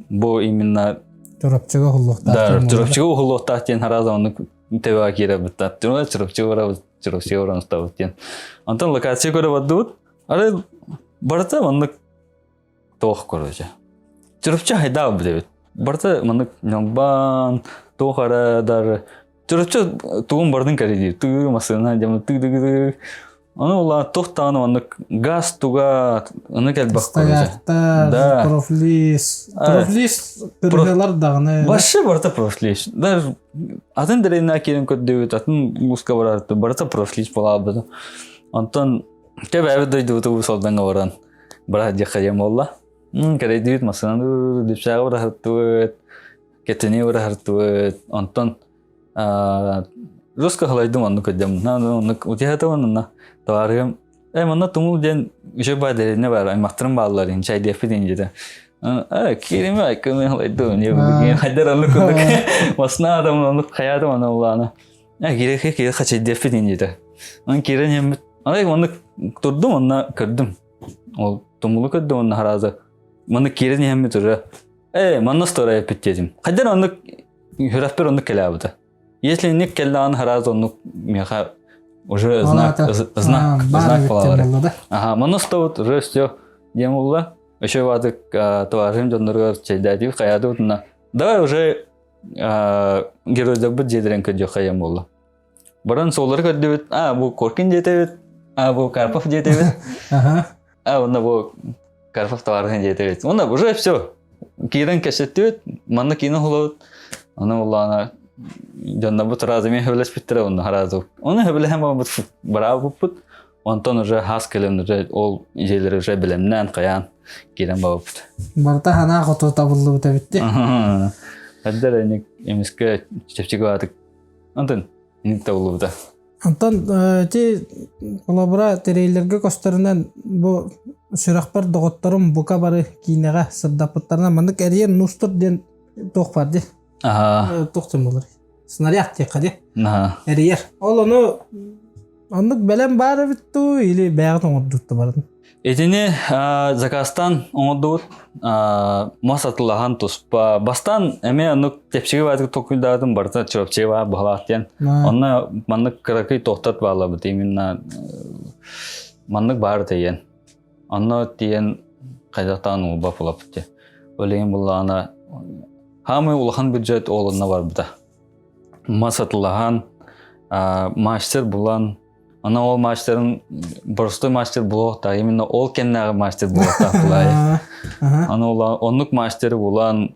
S1: бу именно
S6: Чурапчыга уһуллуохтаах.
S1: Да, Чурапчыга уһуллуохтаах диэн сразу оннук ТВ-ҕа киирэбит. Чурапчыга барабыт, Чурапчыга баран устабыт диэн. Онтон локация көрө бардыбыт. Арай барыта маннык туох короче. Чурапчы хайдаа билэбит. Барыта маннык ньалбаан, туох эрэ дар Чурапчы тугун бардын кэрилиир. Тыы массыына дьэ тыы тыы тыы Аны ула туох даҕаны маннык газ туга аны кэлбэх короче.
S6: Да. Профлиз. Профлиз кыргылар даҕаны.
S1: Вообще барыта профлиз. Даже атын дэриэнэ киирэн көрдүбүт, атын музыка барар, барыта профлиз буолаабыт. Онтон тэбээбит дойдубуту солданга баран бара диэххэ диэн буолла. Кэрэйдибит массыынаны дүпсээҕи быраһартыбыт, кэтини быраһартыбыт. Онтон Руска халайдым оннук көрдем. Оннук утиһатыбын онно товарыһым Э, манна тумул диэн үчүгэй баа дэриэбинэ баар, аймахтарым бааллар, ин чайдиэхпит ин диэтэ. Э, кииримэ, көмө халайдым, не бүгүн хайдар оннук курдук. Масна адам оннук хайаатым ана улаана. Э, киирэ киирэ хачайдиэхпит ин диэтэ. Онон киирэн иһэммит, аны маннык турдум, онно көрдүм. Ол тумулу көрдүм, онно хараазы. Маннык киирэн иһэммит уже. Э, манна сторай эппит диэтим. Хайдар оннук сүрэхпэр оннук кэлээбитэ. Если ник келлаан хараас оннук меха уже знак знак знак балалары. Ага, манна стобут уже все диэн булла. Еще ватык товарищым дьонноругар чэйдээтибит хайаатыбыт на. Давай уже геройдарбыт дьиэлэрин көрдүөх хайан буолла. Баран суоллары көрдүбүт. А, бу Коркин диэтэбит. А, бу Карпов диэтэбит.
S6: Ага.
S1: А, онно бу Карпов товарыһын диэтэбит. Онно уже все. Киирэн кэсеттибит, манна киинэ холобут. Аны улаана дьоннорбут сразу мен хөбүлэспиттэрэ онно сразу. Оны хөбүлэһэн барбыт быраабыппыт. Онтон уже хас кэлэн уже ол дьиэлэри уже билэмнээн хайаан киирэн барбыппыт.
S6: Барыта санаа хоту табыллыбыт эбит дии.
S1: Эдэр эник эмискэ чэпчэки баатык. Онтон иник табыллыбыта.
S6: Онтон ити холобура трейлергэ көстөрүнэн бу сүрэхпэр доҕотторум бука бары киинэҕэ сырдаппыттарынан маннык эрийэн нустур диэн туох бар дии. Туох диэн буолар? Снаряд диэххэ дии. Эрийэр. Ол ону оннук бэлэм баар эбит дуу или бэйэҕит оҥордут да барын?
S1: Итини заказтан оҥордубут. Мас атылаһан туспа. Бастаан эмиэ оннук тэпсиги баатык толкуйдаатым барыта чурапчыга баар баһылаах диэн. Онно маннык кыракый тохтот баалабыт именно маннык баар тиийэн. Онно тиийэн хайдахтаан уулба булаппыт дии. Ол иһин буллаҕына хаамай улахан бюджет ол онно барбыта. Мас атылаһан, мастер булан Ана ол мастерын простой мастер буолуохтаах, именно ол кэннээҕи мастер буолуохтаах булаайы. Аны ол оннук мастеры булан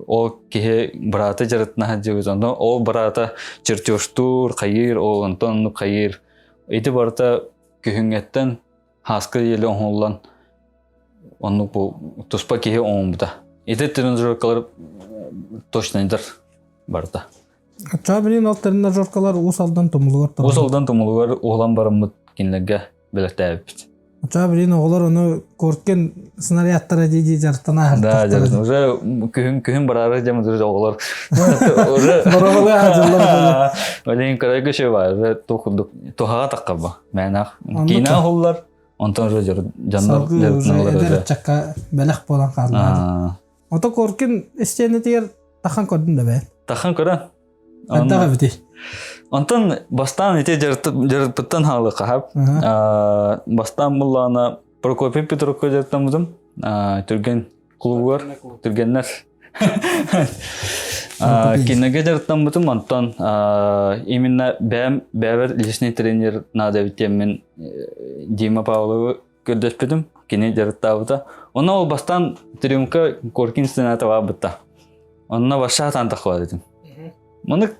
S1: ол киһи быраата дьарыктана сылдьыбыт, онтон ол быраата чертежтуур, хайыыр, ол онтон оннук хайыыр. Ити барыта күһүҥҥэттэн хааска диэли оҥоһуллан оннук бу туспа киһи оҥорбута. Ити тренажеркалар точнайдар барыта.
S6: Оччоҕо билин ол тренажеркалар Уус Алдан тумулугар
S1: Уус Алдан тумулугар уһулан бараммыт кинилэргэ бэлэхтээбиппит.
S6: Оччоҕо билин оҕолор ону Коркин снарядтара дии-дии дьарыктана
S1: Да, дьарыктана. Уже күһүн күһүн бараары дьэ уже оҕолор уже
S6: Бороболы аһадыллар.
S1: Олен көрөйгө шөй бар. Уже тух тухаға таққаба. Мәнах киинэ уһуллар. Онтон уже дьоннор
S6: Салгыы уже эдэр ыччакка бэлэх буолан хааллаҕа. Ото Коркин истиэнэтигэр тахан көрдүм да бэйэн.
S1: Тахан көрөн.
S6: Хайдах эбитий?
S1: Онтон бастаан ити дьарыппыттан хаалы хаһап. Бастаан буллаана Прокопий Петровка дьарыктаммытым. Түргэн клубугар түргэннэр Киноге дьарыктаммытым, онтон именно бэйэм бэйэбэр личный тренер надо эбит диэммин Дима Павловы көрдөспүтүм, кини дьарыктаабыта. Онно ол бастаан Трюмка Коркин сцената баабыта. Онно башша сатаан таххыбат этим. Маны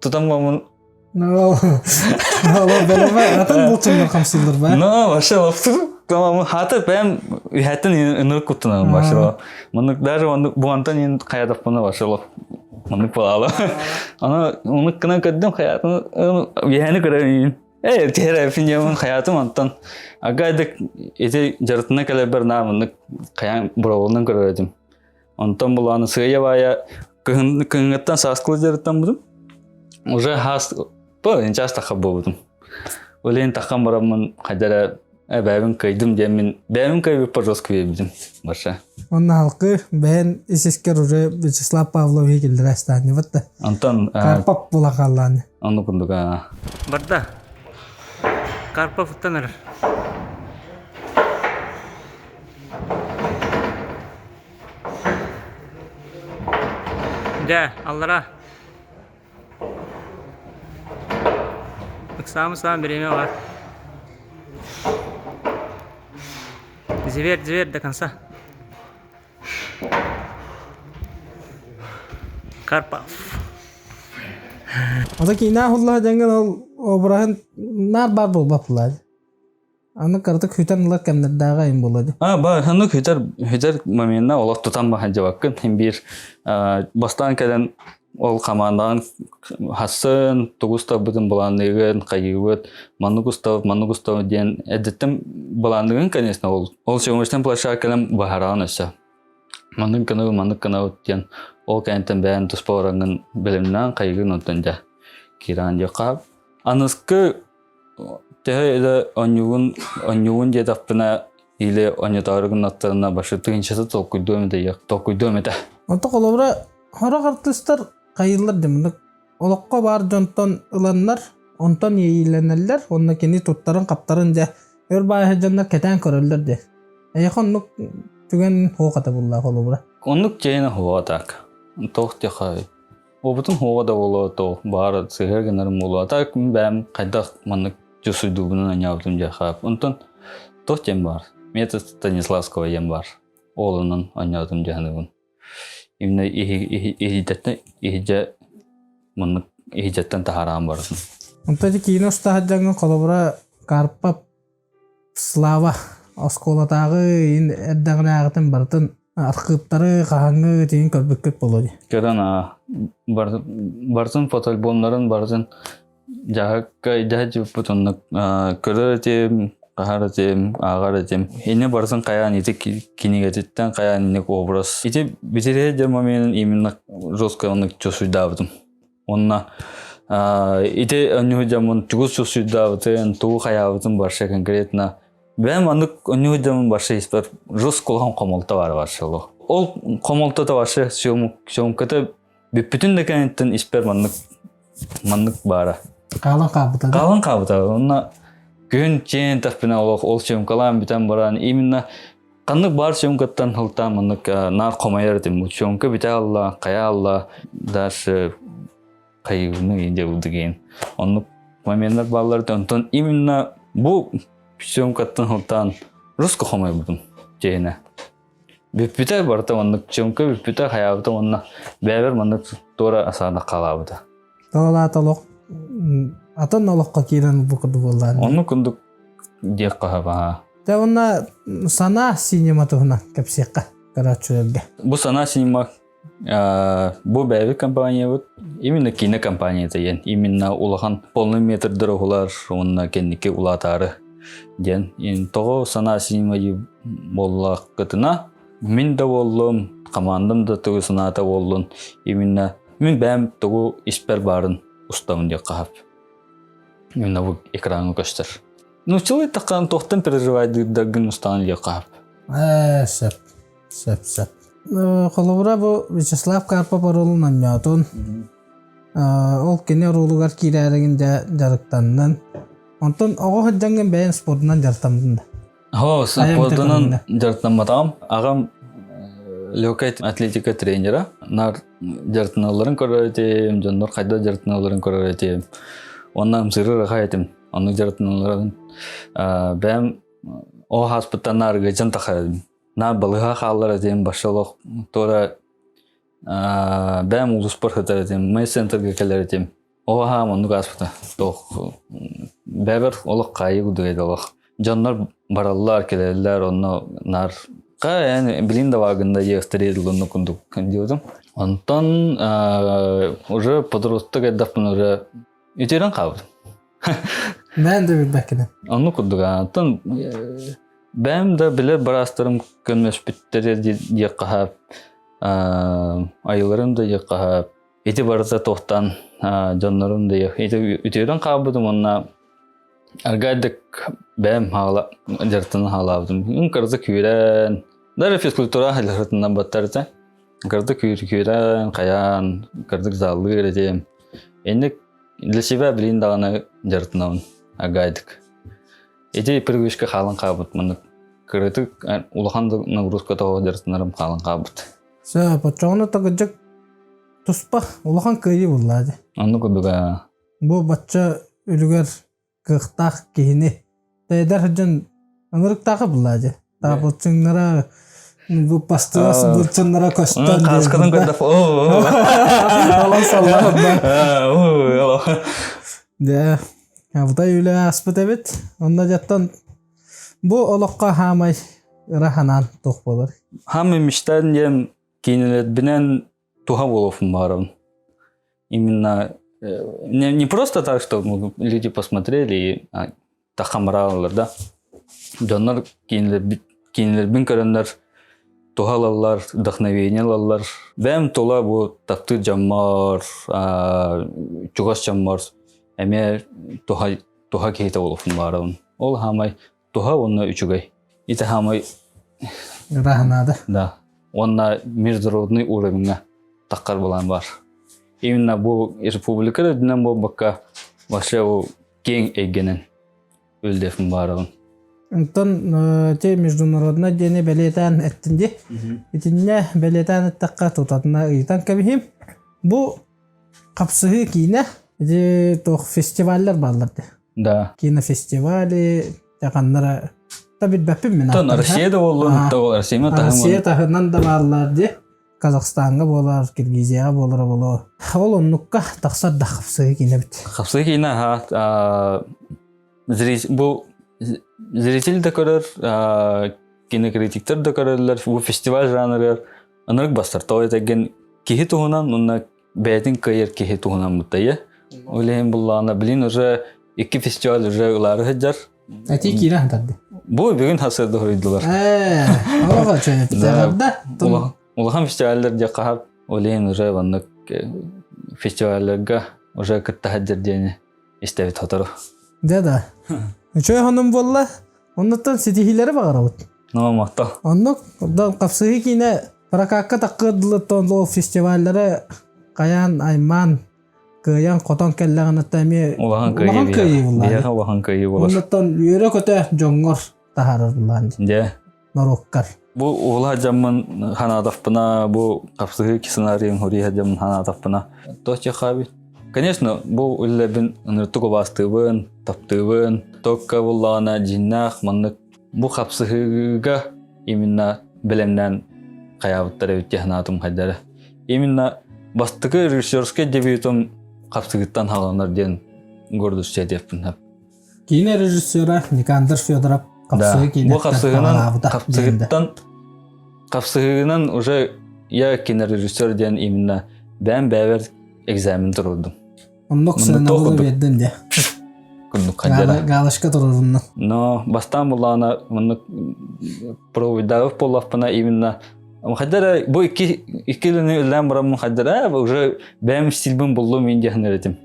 S1: тутан бамын
S6: Ну, атын булчуннар хамсыыллар ба?
S1: Ну, вообще лапсы хата бэм үһәттен ынырык куттанам вообще. Маны даже буантан ин хаятаппына вообще лап маны палала. Аны оны кына көрдүм хаятын үһәни көрөйүн. Э, тиһэрэ финьямын хаятым онтон агайдык ити жарытына кэлэрбэр наа мыннык хаян буроволунан көрөр этим. Онтон булааны сыыйа баайа кыһыҥҥыттан сааскылы жарыттаммытым. Уже хаас по инчас тахха буолбутум. Олен таххан бараммын хайдара бэйэбин кыйдым диэммин бэйэбин кыйбыппар жестко биэрбитим барша.
S6: Онно халкы бэйэн исискер уже Вячеслав Павлович киллэрэ станныбыт да.
S1: Онтон
S6: Карпов була хааллааны.
S1: Онну курдук
S2: Барда. Карпов уттан эрэр. Дьэ, аллара. Ыксаам-ыксаам бириэмэ бар. Зверь, зверь до конца. Карпов.
S6: Ото киинэ аһыллаһа дьэҥҥин ол обраһын наар баар буолбат булаа. Аны кыратык хүтэн ылар кэмнэрдээҕи айым буолла дии.
S1: А, ба, аны хүтэр, хүтэр моментна олох тутан баһан дьабаккын. Хин биир бастаан кэлэн ол хамаандаҕын хассын, тугу устарбытын былаанныыгын, хайыыбыт, маннык устабыт, маннык устабыт диэн эрдэттэн былаанныгын, конечно, ол ол съемочнай площадканан баһараҕын өссө. Маннык гынабыт, маннык гынабыт диэн ол кэнниттэн бэйэн туспа бараҥҥын бэлэмнээн хайыгын онтон дьэ киирэн диэххэ. Аныскы төһө да онньугун онньугун диэтэхпинэ или онньотоору гыннахтарына башы тыһыынчата толкуйдуом этэ толкуйдуом этэ.
S6: Онто холобура сорох артыыстар хайыыллар дьэ олоххо баар дьонтон ыланнар онтон иэйиилэнэллэр уонна кини туттарын-хаптарын дьэ өр баайа дьоннор кэтээн көрөллөр дьэ. Эйиэхэ оннук түгэн суох этэ буллаа холобура.
S1: Оннук дьиэни суоҕа так. Туох диэххэ Опытым суоҕа да буолуо то баар сыһыар гынарым буолуо. А так мин бэйэм хайдах маннык чувствуйдуубунан анньаабытым диэххэ. Онтон туох диэн баар? Метод Станиславского диэн баар. Оолунан анньаабытым дии саныыбын. Именно иһийдэттэн иһидьэ маннык иһидьэттэн таһаараан барытын.
S6: Онтон ити киинэ устаһар дьоҥҥо холобура Карпов Слава оскуолатааҕы ин эрдэҕинээҕитин барытын архыыптары хаһааҥҥы тиийэн көрбүккүт буолуо дии.
S1: Көрөн аа барытын фотоальбомнарын барытын дьаһакка дьаһайдьыбыппыт оннук көрөр этим, хаһар этим, ааҕар этим. Инне барытын хайаан ити кинигэтиттэн хайаан инник образ. Ити битириһэ дьэ моменын именно жестко оннук чувствуйдаабытым. Уонна ити онньуһу дьоммун тугу чувствуйдаабытын, тугу хайаабытын барша конкретно бэйэм маннык онньуһу дьоммун барша испэр жестко улахан хомолто баар барша олох. Ол хомолтото барша съемката бүппүтүн да кэнниттэн испэр маннык маннык баара.
S6: Хаалан хаалбыта.
S1: Хаалан хаалбыта. Онно күн чээн тахпына олох ол съемкалаан бүтэн баран именно ханнык баар съемкаттан сылтаан маннык наар хомойор этим. Съемка бүтэ алла, хайа алла, дальше хайыыбыны дьабылдыгын. Оннук моменттар бааллар. Онтон именно бу съемкаттан сылтаан руско хомойбутум чээнэ. Бүппүтэ барыта маннык чөҥкө бүппүтэ хайаабыта уонна бэйэбэр маннык туора асаана халаабыта.
S6: Тоҕолаата олох атын олоххо киирэн бу курдук буоллаан.
S1: Оннук курдук диэх хаһабаha.
S6: Те уонна Сана синема туһунан кэпсиэххэ көрөөччүлэргэ.
S1: Бу Сана синема бу бэйэбит компаниябыт именно киинэ компанията диэн именно улахан полный метрдэр уһулар уонна кэнники улаатаары диэн тоҕо санаа синема буоллаххытына мин да буоллум командам да тугу санаата буоллун именно мин бэйэм тугу испэр баарын устабын диэххэ хаһап именно бу экраҥҥа көстөр нууччалыы таххан туохтан переживайдыырдаргын устаан диэххэ хаһап
S6: Ээ, сөп. Сөп, сөп. Холобура бу Вячеслав Карпов оруолун оонньоотун. Ол кини оруолугар киирээригин дьэ дьарыктаннын. Онтон оҕо сылдьаҥҥын бэйэҥ спордунан дьарыктаммытын да?
S1: О, спордунан дьарыктамматаҕым. Аҕам легкая атлетика тренера. Нар дьарыктаналларын көрөр этим, дьоннор хайдах дьарыктаналларын көрөр этим. Онно ымсыырар аҕай этим. Оннук дьарыктаналларын бэйэм О хааспыттан наарыгыйдьан тахарым. Наар балыһа хааллар этим, башы олох туора бэйэм улууспар сытар этим, мэй центрга кэлэр этим. О аһаам оннук ааспыта. Туох бэйэбэр олох хаайыы курдук этэ олох. Дьоннор бараллар, кэлэллэр, онно наар эн билин да баагында диэхтэрий оннук курдук диэбитим. Онтон уже подросток эрдэхпин уже үтүөрэн хаалбытым.
S6: Бэйэм да билбэккинэн.
S1: Оннук курдук Оттон бэйэм да билэр быраастарым көмөлөспүттэрэ диэххэ хаап айыларым да диэххэ хаап ити барыта туохтан дьоннорум да ити үтүөрэн хаалбытым уонна аргайдык бэйэм хаала дьарыктанан хаалаабытым кырдык күүрэн даже физкультура халыхытынан баттарыта кырдык күүрэн хайаан кырдык зааллыыр этим инник Для себя билин даҕаны дьарыктанабын агайдык. Ити привычка хаалан хаалбыт маннык кыратык улахан да нагрузка тоҕо дьарыктанарым хаалан хаалбыт.
S6: Сөп, оччоҕуна тагыдьык туспа улахан кыайыы буллаа дии.
S1: Оннук курдук аа.
S6: Бу бачча үлүгэр кыахтаах киһини эдэр сылдьан ынырыктаахы буллаа дии. Таабылчыҥнара бу бастыгас былчыннара көстөн
S1: Кааскатын көрдөх.
S6: Алан саллаах Дэ, абытай үлэ ааспыт эбит. Онно дьаттан. Бу олоххо хаамай ыра санаан туох буолар?
S1: Хаамай мечтаан диэн киинэлэрбинэн туһа буолуохпун баҕарабын. Именно не, не просто так, что люди посмотрели и тахамраалар да. Дьоннор киинэлэрбин көрөннөр туһа ылаллар, вдохновение ылаллар. Бэйэм тула бу таптыыр дьоммор, чугас дьоммор эмиэ туһа туһа киһитэ буолуохпун баҕарабын. Ол хаамай туһа уонна үчүгэй. Ити хаамай
S6: Ыраһынаада.
S1: Да. Уонна международный уровеньҥа таххар былаан бар. Именно бу республика үрдүнэн буолбакка вообще бу киэҥ эйгэнэн үллэфин баарабын.
S6: Онтон те международный диэни бэлиэтээн эттин ди. Итиннэ бэлиэтээн эттэххэ тутатына ыйытан кэбиһим. Бу хапсыһыы киинэ ити туох фестиваллар бааллар ди.
S1: Да.
S6: Кинофестивали ханнара та билбэппин мин.
S1: Тон Россия да буоллун, Россия таһынан.
S6: Россия таһынан да бааллар ди. Казахстаҥҥа буолар, Киргизияҕа буолара буолуо. Ол оннукка тахсар да хапсыһыы киинэ эбит.
S1: Хапсыһыы киинэ аха бу зритель да көрөр, кинокритиктэр да көрөллөр, бу фестиваль жанрыгар ынырык бастар. Тоҕо этэргин киһи туһунан уонна бэйэтин кыайар киһи туһунан буттайы. Ол иһин буллаҕына, блин, уже икки фестиваль уже ылаары сылдьар.
S6: Эти киирэ хантарды.
S1: Бу бүгүн хасырды хоруйдулар.
S6: Ээ, олох чөйөттөҕөрдө.
S1: Улахан фестиваллар дьэ хаһап, ол иһин уже маннык фестивалларга уже кытта сылдьар диэни истэбит сотору.
S6: Да да. Үчүгэй хонум буолла. Оннуттан ситиһиилэри баҕарабыт.
S1: Ну, махтал.
S6: Оннук, хапсыһыы киинэ прокакка таккыар дылыттан ол фестиваллары хайаан аймаан кыайан хотон кэллэҕинэ эмиэ
S1: улахан кыайыы буолла. Биһиэхэ улахан кыайыы буолар.
S6: Оннуттан үөрэ-көтө дьоҥҥор таһаарар булаан.
S1: Дьэ.
S6: Норуоккар.
S1: Бу уола дьаммын ханаатахпына, бу хапсыһыы сценарийын хоруйа дьаммын ханаатахпына. То хаби. Конечно, бу үллэбин ыныртык убаастыыбын, таптыыбын. Токка буллаҕына дьиннээх маннык бу хапсыһыыга именно бэлэмнээн хайаабыттар эбит дии санаатым хайдара. Именно бастакы режиссерскай дебютум хапсыгыттан хааланар диэн гордость диэппин.
S6: Киинэ режиссера Никандр Федоров хапсыһыы киинэттэн
S1: хапсыгыттан хапсыһыынан уже я кинорежиссер диэн именно бэйэм бэйэбэр экзамен турурдум.
S6: Оннук сыанабылы биэрдин дии.
S1: Курдук хадьара.
S6: Галочка турурунна.
S1: Но бастаан буллаҕына маннык пробуйдаабыт буоллахпына именно хайдара бу икки икки илини үллээн бараммын хайдара уже бэйэм стильбин буллум мин диэхин эретим.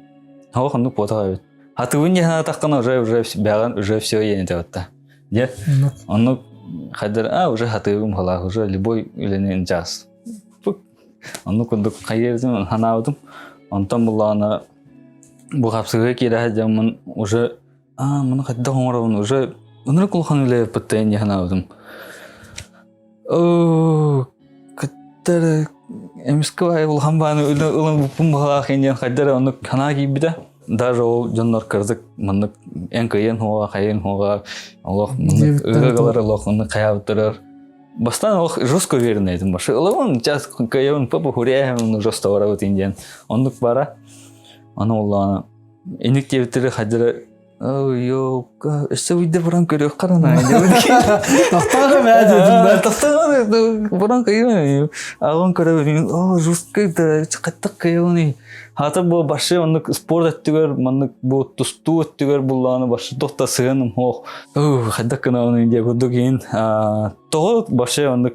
S1: Ол ханнык буотах эбит. Хатыбын диэхин атаххына уже уже бэҕэн уже все иэнитэ батта. Дьэ оннук хайдара а уже хатыыбым халаах уже любой үлэни ынчаас. Оннук курдук хайыырдым санаабытым. Онтон буллаҕына бу хапсыгы киирэ сылдьаммын уже аа муну хайдах оҥоробун уже ынырык улахан үлэ дии санаабытым. Оо кыттар эмискэ баайы улахан бааны ылан буппун баҕалаах диэн хайда эрэ оннук санаа киирбитэ. Даже ол дьоннор кырдык маннык эн кыайан хуоҕа хайын хуоҕа олох маннык ыһыгалар олох оннук хайаабыттарар Бастаан олох жестко уверенный этим башы. Ылабын, сейчас кыайабын, папа хуряем, жестко барабыт диэн. Оннук бара. Аны оллаана иник диэбиттери хадьара Йока, өссө уйда баран көрүөх харана.
S6: Тохтоон бээ диэтим
S1: Тохтоон баран кыйым. Агон көрөбүн, о, жестко да, каттак кыйыбын. Хата бу башы оннук спорт өттүгэр, маннык бу тустуу өттүгэр буллааны башы тохта сыһыаным хоох. Хайдах гынабын диэ курдук иин. Тоҕо башы оннук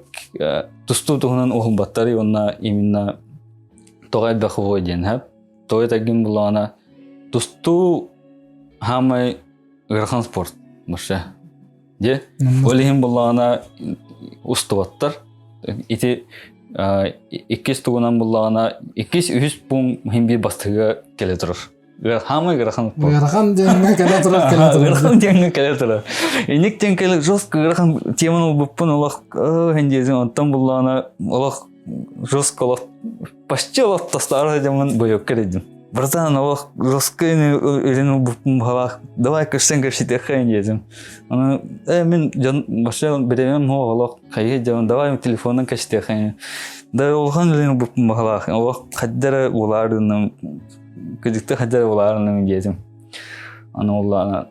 S1: тустуу туһунан уһулбаттар уонна именно тоҕо элбэх буо диэн хэп. Тоҕо этэргин буллаҕына тустуу хаамай ыарахан спорт башы. Дьэ, ол иһин буллаҕына устубаттар. Ити иккис тугунан буллаҕына иккис үһүс пуун иһин биир бастыгыга кэлэ турар. Хаамай ыарахан
S6: Ыарахан диэҥҥэ кэлэ турар кэлэ турар.
S1: Ыарахан диэҥҥэ кэлэ турар. Иник диэн кэлэ жестко ыарахан теманы ылбыппын олох иһин онтон буллаҕына олох жестко олох почти олох тастаары сылдьаммын бойуокка эрийдим. Братан, олох жестко илин ылбыппын баҕалаах давай көрсөн көрсүтүөххэ диэтим. Аны э мин дьон вообще бириэмэм суох олох хайыы дьон давай телефонун кэчтиэххэ. Да улахан илин ылбыппын баҕалаах олох хайда эрэ булаарыным кыдьыкты хайда эрэ булаарыным диэтим. Аны оллаана.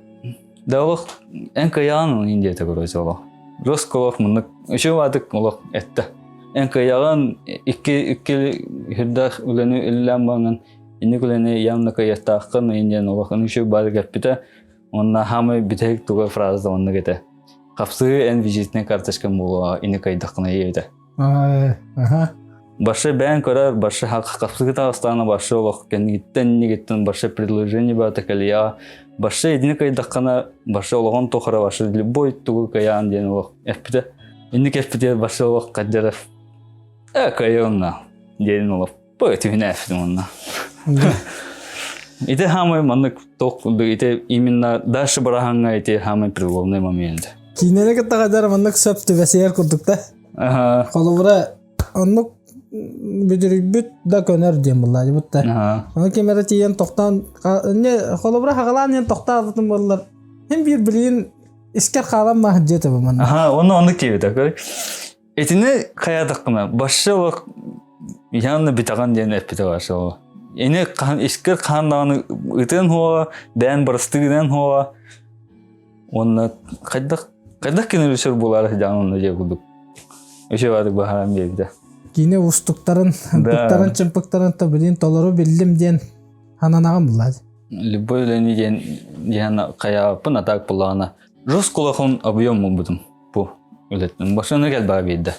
S1: Да олох эн кыйаҕын индията короче олох. Жестко олох муннук үчүгэй баатык олох этте. Эн кыйаҕын икки икки үрдээх үлэни үлэлээн баран инник үлэни явно кыйыахтааххын индиан олох үчүгэй баатык эппитэ. Уонна хаамай бүтэһик туга фраза оннук этэ. Хапсыһыы эн визитнэй карточкам буолуоҕа ини кыйдаххына ийэбитэ.
S6: Аха.
S1: Башы бэйэн көрөр, башы хапсыгы таҕыстаҕына башы олох кэннигиттэн иннигиттэн башы предложение баата кэлиэҕэ. Башы итини кыйдаххына башы олоҕун тухары башы любой тугу кыйаан диэн олох эппитэ. Инник эппитигэр башы олох каддьаров э кыайыанна диэн олох түһүнэ эппитим онно. Ити хамай маннык тох ити именно дальше бараһаҥҥа ити хамай преломный момент.
S6: Киинэни кытта хадьар маннык сөп түбэсиэр курдук да.
S1: Аха.
S6: Холобура оннук бүдүрүйбүт да көнөр диэн булла бут да. Ону ким эрэ тиийэн тохтоон не холобура хагалаан диэн тохтообутум буоллар. Хин биир билигин искер хаалан маах дьиэтэ бу манна.
S1: Аха, оны оннук диэбитэ. Көр. Итини хайаатаххына башша олох явно бүтэҕин диэн эппитэ баша ол. Ини хаан искер хаан даҕаны ытыан хуоҕа, бэйэн барыстыгынан хуоҕа. Уонна хайдах хайдах кинилэр үсөр буолаары сыдьаан онно дьиэ курдук. Үчүгэй баатык баһаран биэрбитэ.
S6: Киинэ устуктарын, ымпыктарын, чымпыктарын тобулин толору биллим диэн хананаҕын буллаат.
S1: Любой үлэни диэн диэн хайааппын атаак буллаҕына жестко улахан объем булбутум бу үлэттэн. Башына кэлбаа биэрдэ.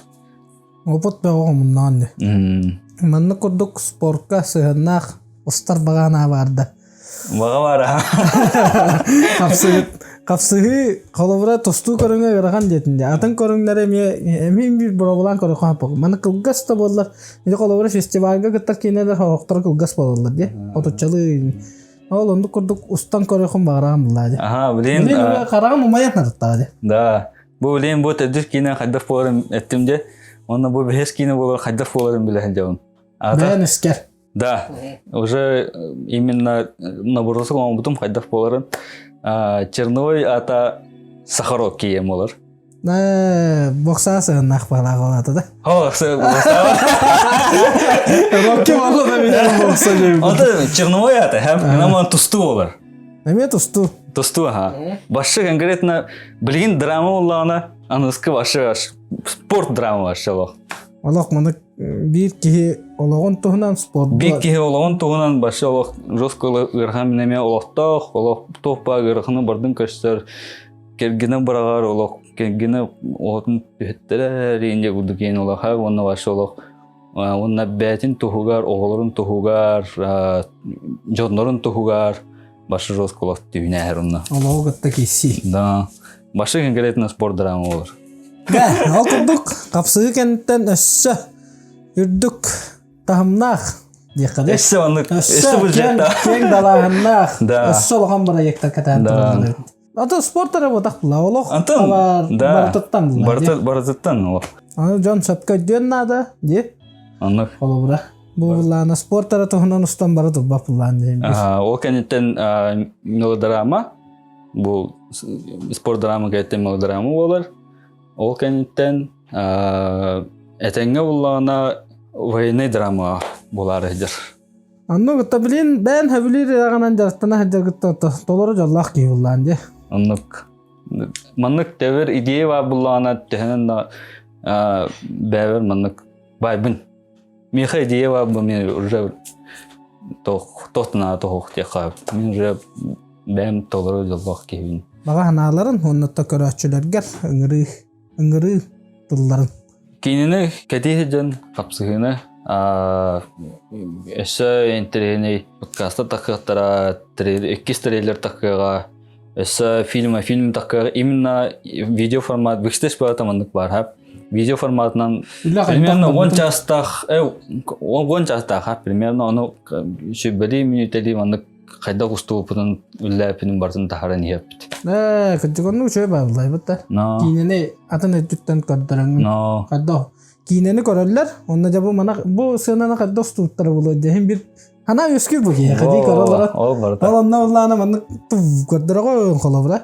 S6: Опыт бөҕө хомуннаан ди. Маннык курдук спортка сыһыаннаах устар баҕаанаа баарда.
S1: Баҕа баара.
S6: Хапсыһыт хапсыһыы холобура тустуу көрүҥэ ыарахан диэтин дии. Атын көрүҥнэри эмиэ эмиэ биир боруобалаан көрүөххэ хаппак. Маны кылгас да буоллар, ити холобура фестивальга кыттар киинэлэр хоһохторо кылгас буолаллар дии. Отуччалыы Ол оннук курдук устан көрүөххүн баҕараҕын буллаа дии.
S1: Аха, блин.
S6: Блин, хараҕым умайан нарыттаҕа дии.
S1: Да. Бу блин бу төрдүс киинэ хайдах буоларын эттим дии. Уонна бу бэһис киинэ буолар хайдах буоларын билэ сылдьабын.
S6: Бэйэн искэр.
S1: Да, уже именно набросок оҥорбутум хайдах буоларын. Черновой ата Сахарок кием болар.
S6: Бокса сыһыннаах баалаах олаата да.
S1: О,
S6: Рокки болла да билэр бокса диэбит.
S1: Ата черновой ата, һәм наман тусту болар.
S6: Эмиэ тусту.
S1: Тусту, аха. Башы конкретно билигин драма боллаҕына, аныскы башы спорт драма башы олох.
S6: Олох маны биир киһи олоҕун туһунан спорт
S1: Биир киһи олоҕун туһунан башы олох жестко ыарахан минеме олохтоох, олох туох баа ыараханы бардын көстөр, кэргэнэ быраҕар олох кэргэнэ оҕотун түһэттэрэр инде курдук иэн олоха уонна башы олох уонна бэйэтин туһугар, оҕолорун туһугар, дьоннорун туһугар башы жестко олох түһүнээһэр онно.
S6: Олоҕу кытта киирсии.
S1: Да. Башы конкретно спорт драма болар.
S6: Ол курдук хапсыһыы кэнниттэн өссө үрдүк таһымнаах диэххэ дии.
S1: Өссө оннук
S6: өссө киэҥ далааһыннаах өссө улахан бырайыактар кэтээн тураллар эбит. Аты спорт эрэ буотах була олох
S1: Антон
S6: барытыттан була.
S1: Барыты барытыттан олох.
S6: Аны дьон сөпкө өйдүөн наада дии.
S1: Оннук.
S6: Холобура. Бу буллаана спорт эрэ туһунан устан бары турбат буллаан диэн.
S1: Ол кэнниттэн мелодрама бу спорт драма кэнниттэн мелодрама буолар. Ол кэнниттэн этэҥҥэ буллаҕына военный драма буолаары сылдьар.
S6: Оннук кытта билин бэйэн сөбүлүүр ыраҕынан дьарыктана сылдьаргытта толору дьоллоох киһи буллаан дии.
S1: Оннук. Маннык тэбэр идея баар буллаҕына төһөнөн да бэйэбэр маннык баайбын. Миэхэ идея баар бу мен уже тохтунаата тоһуох диэххэ мин уже бэйэм толору дьоллоох киһибин.
S6: Баҕа санааларын уонна көрөөччүлэргэр ыҥырыы ыҥырыы тылларын.
S1: Кинини кэтии сылдьан хапсыһыыны өссө интэриэһинэй подкастар тахыахтара, иккис трейлер тахыаҕа, өссө фильм фильм тахыаҕа именно видео формат бэкстэш баата маннык баар хап видео форматынан примерно он чаастаах он чаастаах примерно ону сүбэлии мүнүүтэлии маннык хайдах устубуппутун үллээппитин барытын таһааран иһэппит.
S6: Ээ, кырдьык үчүгэй бааллайбыт да.
S1: Но.
S6: Киинэни атын өттүттэн көрдөрөҥҥүн.
S1: Но.
S6: Хайдах киинэни көрөллөр, онно дьэ бу мана бу сыананы хайдах устубуттара буолуо диэһин бир ханаа үөскүүр бу киһиэхэ дии көрөллөрө.
S1: Ол барыта.
S6: Ол онно улаана маннык көрдөрөҕө холобура.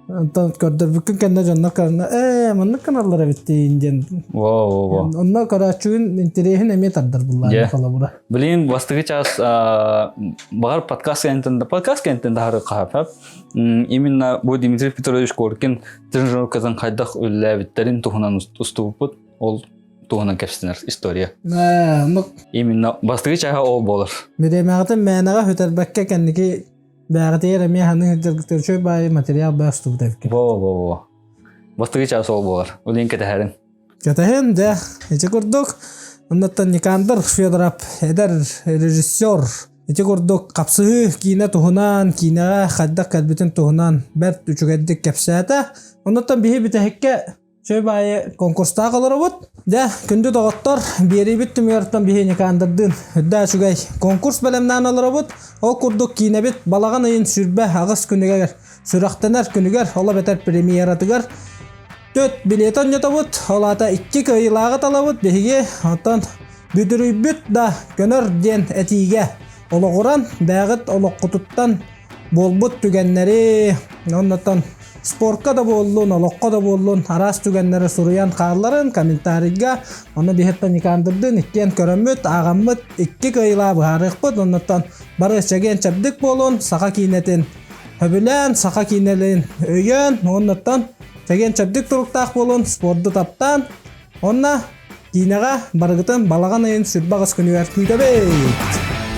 S6: Онтон көрдөрбүккүн кэннэ дьоннор көрөннөр, ээ, маннык гыналлар эбит диин диэн.
S1: Во, во, во.
S6: Онно көрөөччүгүн интэриэһин эмиэ тардар буллаан холобура.
S1: Билигин бастакы чаас баҕар подкаст кэнниттэн подкаст кэнниттэн таһары хаһап. Именно бу Дмитрий Петрович Коркин тренировкатын хайдах үллээбиттэрин туһунан устубуппут. Ол туһунан кэпсэнэр история. Именно бастакы чааһа ол буолар.
S6: Бириэмэҕитин мээнэҕэ сүтэрбэккэ кэнники бэҕэтигэр эмиэ ханыы сылдьаргытыгар үчүгэй баайы материал баа устубут эбиккин.
S1: Во во во. Бастакы чаас ол буолар. Улин кэтэһэрин.
S6: Кэтэһин дьэ ити курдук оннуттан Никандр Федоров эдэр режиссер ити курдук хапсыһыы киинэ туһунан киинэҕэ хайдах кэлбитин туһунан бэрт үчүгэйдик кэпсээтэ. Оннуттан биһи бүтэһиккэ Чөй баайы конкурстаах олоробут. Дьэ, күндү доҕоттор, биэриибит түмүгэртэн биһи Никандрдыын үрдээ үчүгэй конкурс бэлэмнээн олоробут. Ол курдук киинэбит балаҕан ыйын 28 күнүгэр сүрэхтэнэр күнүгэр, ол эбэтэр премьератыгар төрт билиэт онньотобут. Ол аата икки кыайыылааҕы талабыт. Биһиги оттон бүдүрүйбүт да көнөр диэн этиигэ олоҕуран бэйэҕит олоххутуттан буолбут түгэннэри, оннуттан спортка да буоллун, олоххо да буоллун араас түгэннэри суруйан хаалларын комментарийга, ону биһиттэн Никандрдыын иккиэн көрөммүт, ааҕаммыт икки кыайыылаах быһаарыахпыт, оннуттан бары чэгиэн чэбдик буолун, саха киинэтин сөбүлээн, саха киинэлин өйөөн, оннуттан чэгиэн чэбдик туруктаах буолун, спорду таптаан, онно киинэҕэ барыгытын балаҕан ыйын 28 күнүгэр күүтэбит!